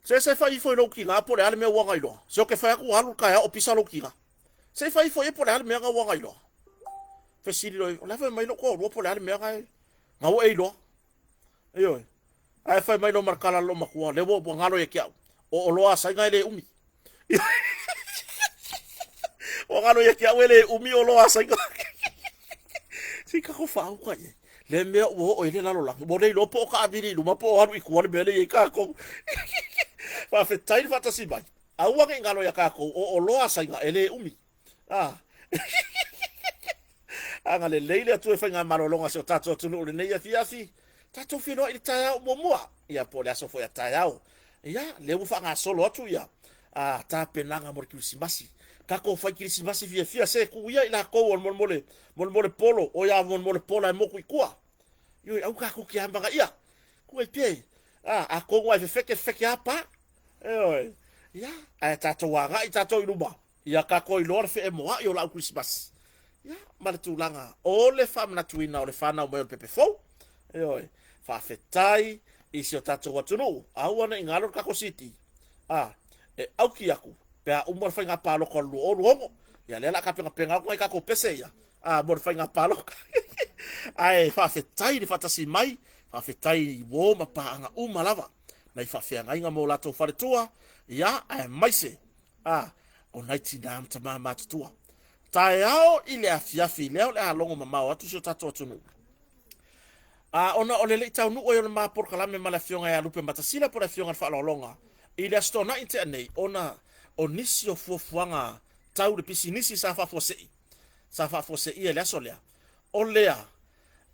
se se fai ifo i lou tina po o le a le mea ua na iloa. Se ou te fai atu alu le taeao o pisa lou tina. Se i fai ifo i ai po o le a le mea na ua na iloa. Fesili loa, o la e fai mai lou toalua po o le a le mea na e, na ua e iloa. Ioe. Ae fai mai loa ma le tala a le loomatua, lea ua galo ia te au, o oloa a Saina e le umi. Ua galo ia te au e le umi oloa a Saina. Se i tatou faauka i ai. Le mea ua oo i le lalolagi, ua le iloa po o taavili i luma po o alu i tua le mea lea e i ai tatou. Faafetai le faatasi mai. Aua ne i galo ia tatou, o oloa a Saina e le umi. Ah. Agalelei le Atua i faigamalologa a si o tatou atunuu i lenei afiafi. Tatou feiloai i le taeao muamua, ia po o le aso foi a taeao. Ia, lea ua faagasolo atu ia a tapenaga mo le Kerisimasi. Tatou fai Kerisimasi fiafia, se tuu ia i latou o le molemole, molemole polo, o ia molemole pola e motu i tua. Ioe, au tatou te amanaia. Tuu ai pea, a, atonu lava e fefeke, fefeke lava pa. Ioe. Ia, ae tatou agai tatou i luma, ia tatou iloa le feemoa'i o la'u Kerisimasi, ia, ma le tulaga o le faamanatuina o le fanau mai o le pepe fou. Ioe, faafetai i si o tatou atunuu, aua ne i galo le tatou CD, a, e auki atu pe a uma le faiga palota o le 2026. Ia lea o le a tapenapena atu nai tatou pese ia, a, mo le faiga palota. Ae faafetai i le faatasi mai, faafetai i uo ma paaga uma lava, nai faafeagaiga ma o latou faletua, ia, aemaise, a, o nai tinā ma tamā matutua. Taeao i le afiafi lea o le a logo mamao atu si o tatou atunuu. A, ona o le le i taunuu ai o le ma polokalame ma le Afioga ia Lupe Matasila po o le Afioga i le Faaaloaloga i le Aso Toonai na tea nei, ona o nisi o fuafuaga tau le pisinisi sa faafuasei, sa faafuaseia i le aso lea, o lea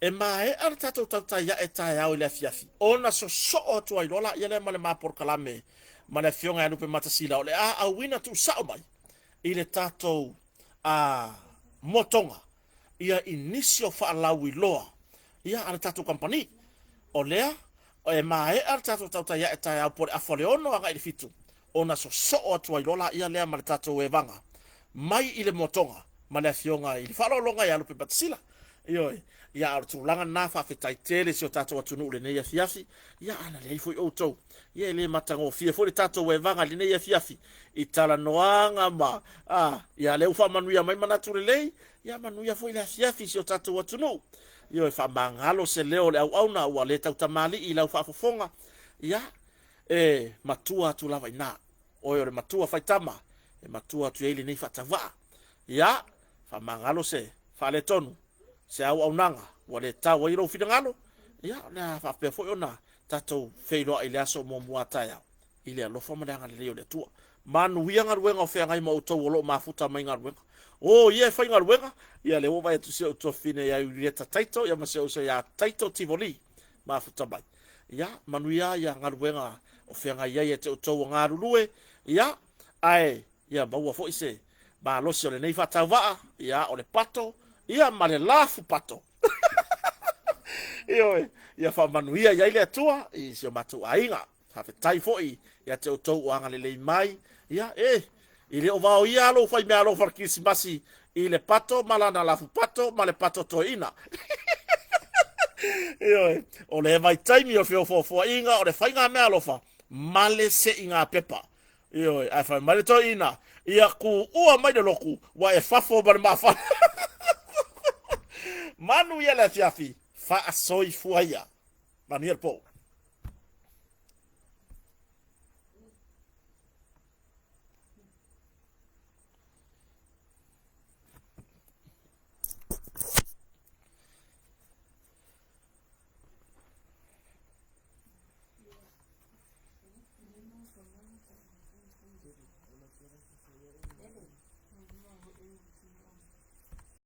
e maea le tatou tautai ae taeao i le afiafi, ona sosoo atu ai loa laia lea ma le ma polokalame ma le Afioga ia Lupe Matasila o le a auina tuusao mai i le tatou motoga ia i nisi o faalauiloa ia a le tatou kamupani. O lea e maea le tatou tautai ae taeao po o le afa o le 6 agai i le 7, ona sosoo atu ai loa laia lea ma le tatou evaga mai i le motoga ma le Afioga i le Faaaloaloga ia Lupe Matasila. Ioe, ia a o le tulaga lena, faafetai tele i si o tatou atunuu i lenei afiafi. Ia ana leai foi outou, ia e le matagofie foi le tatou evaga i lenei afiafi i talanoaga ma a, ia lea ua faamanuia mai manatu lelei, ia manuia foi le afiafi i si o tatou atunuu. Ioe, faamagalo se leo o le auauna ua le tautamalii i lau faafofoga, ia e matua atu lava i ina. Oe o le matua faitama e matua atu i ai lenei faatauvaa. Ia, faamagalo se faaletonu, se auaunaga ua le tau ai lou finagalo, ia, o le a faapea foi ona tatou feiloai i le aso muamua a taeao i le alofa ma le agalelei o le Atua. Manuia galuega o feagai ma outou o lo o mafuta mai galuega. O ia e fai galuega, ia lea ua vaai atu si ou tuafafine ia Iulieta Taito, ia ma si ou uso ia Taito Tivoli, mafuta mai. Ia, manuia ia galuega o feagai ai ia te outou o galulue, ia, ae ia maua foi se malosi o lenei faatauvaa, ia, o le pato, ia, ma le lafu pato. Ioe, ia faamanuia i ai le Atua i si o matou aiga. Faafetai foi ia te outou o agalelei mai. Ia, e, i le o vaoia lou faimeaalofa o le Kerisimasi i le pato ma lana lafu pato ma le pato toeaina. Ioe, o le vaitaimi o le feofoofoaiga o le faigameaalofa ma le seiga pepa. Ioe, ae fai mai le toeaina, ia tuua mai le lotu, ua e fafo ma le mafana. Manuia le afiafi, faasoifua ia. Manuia le po.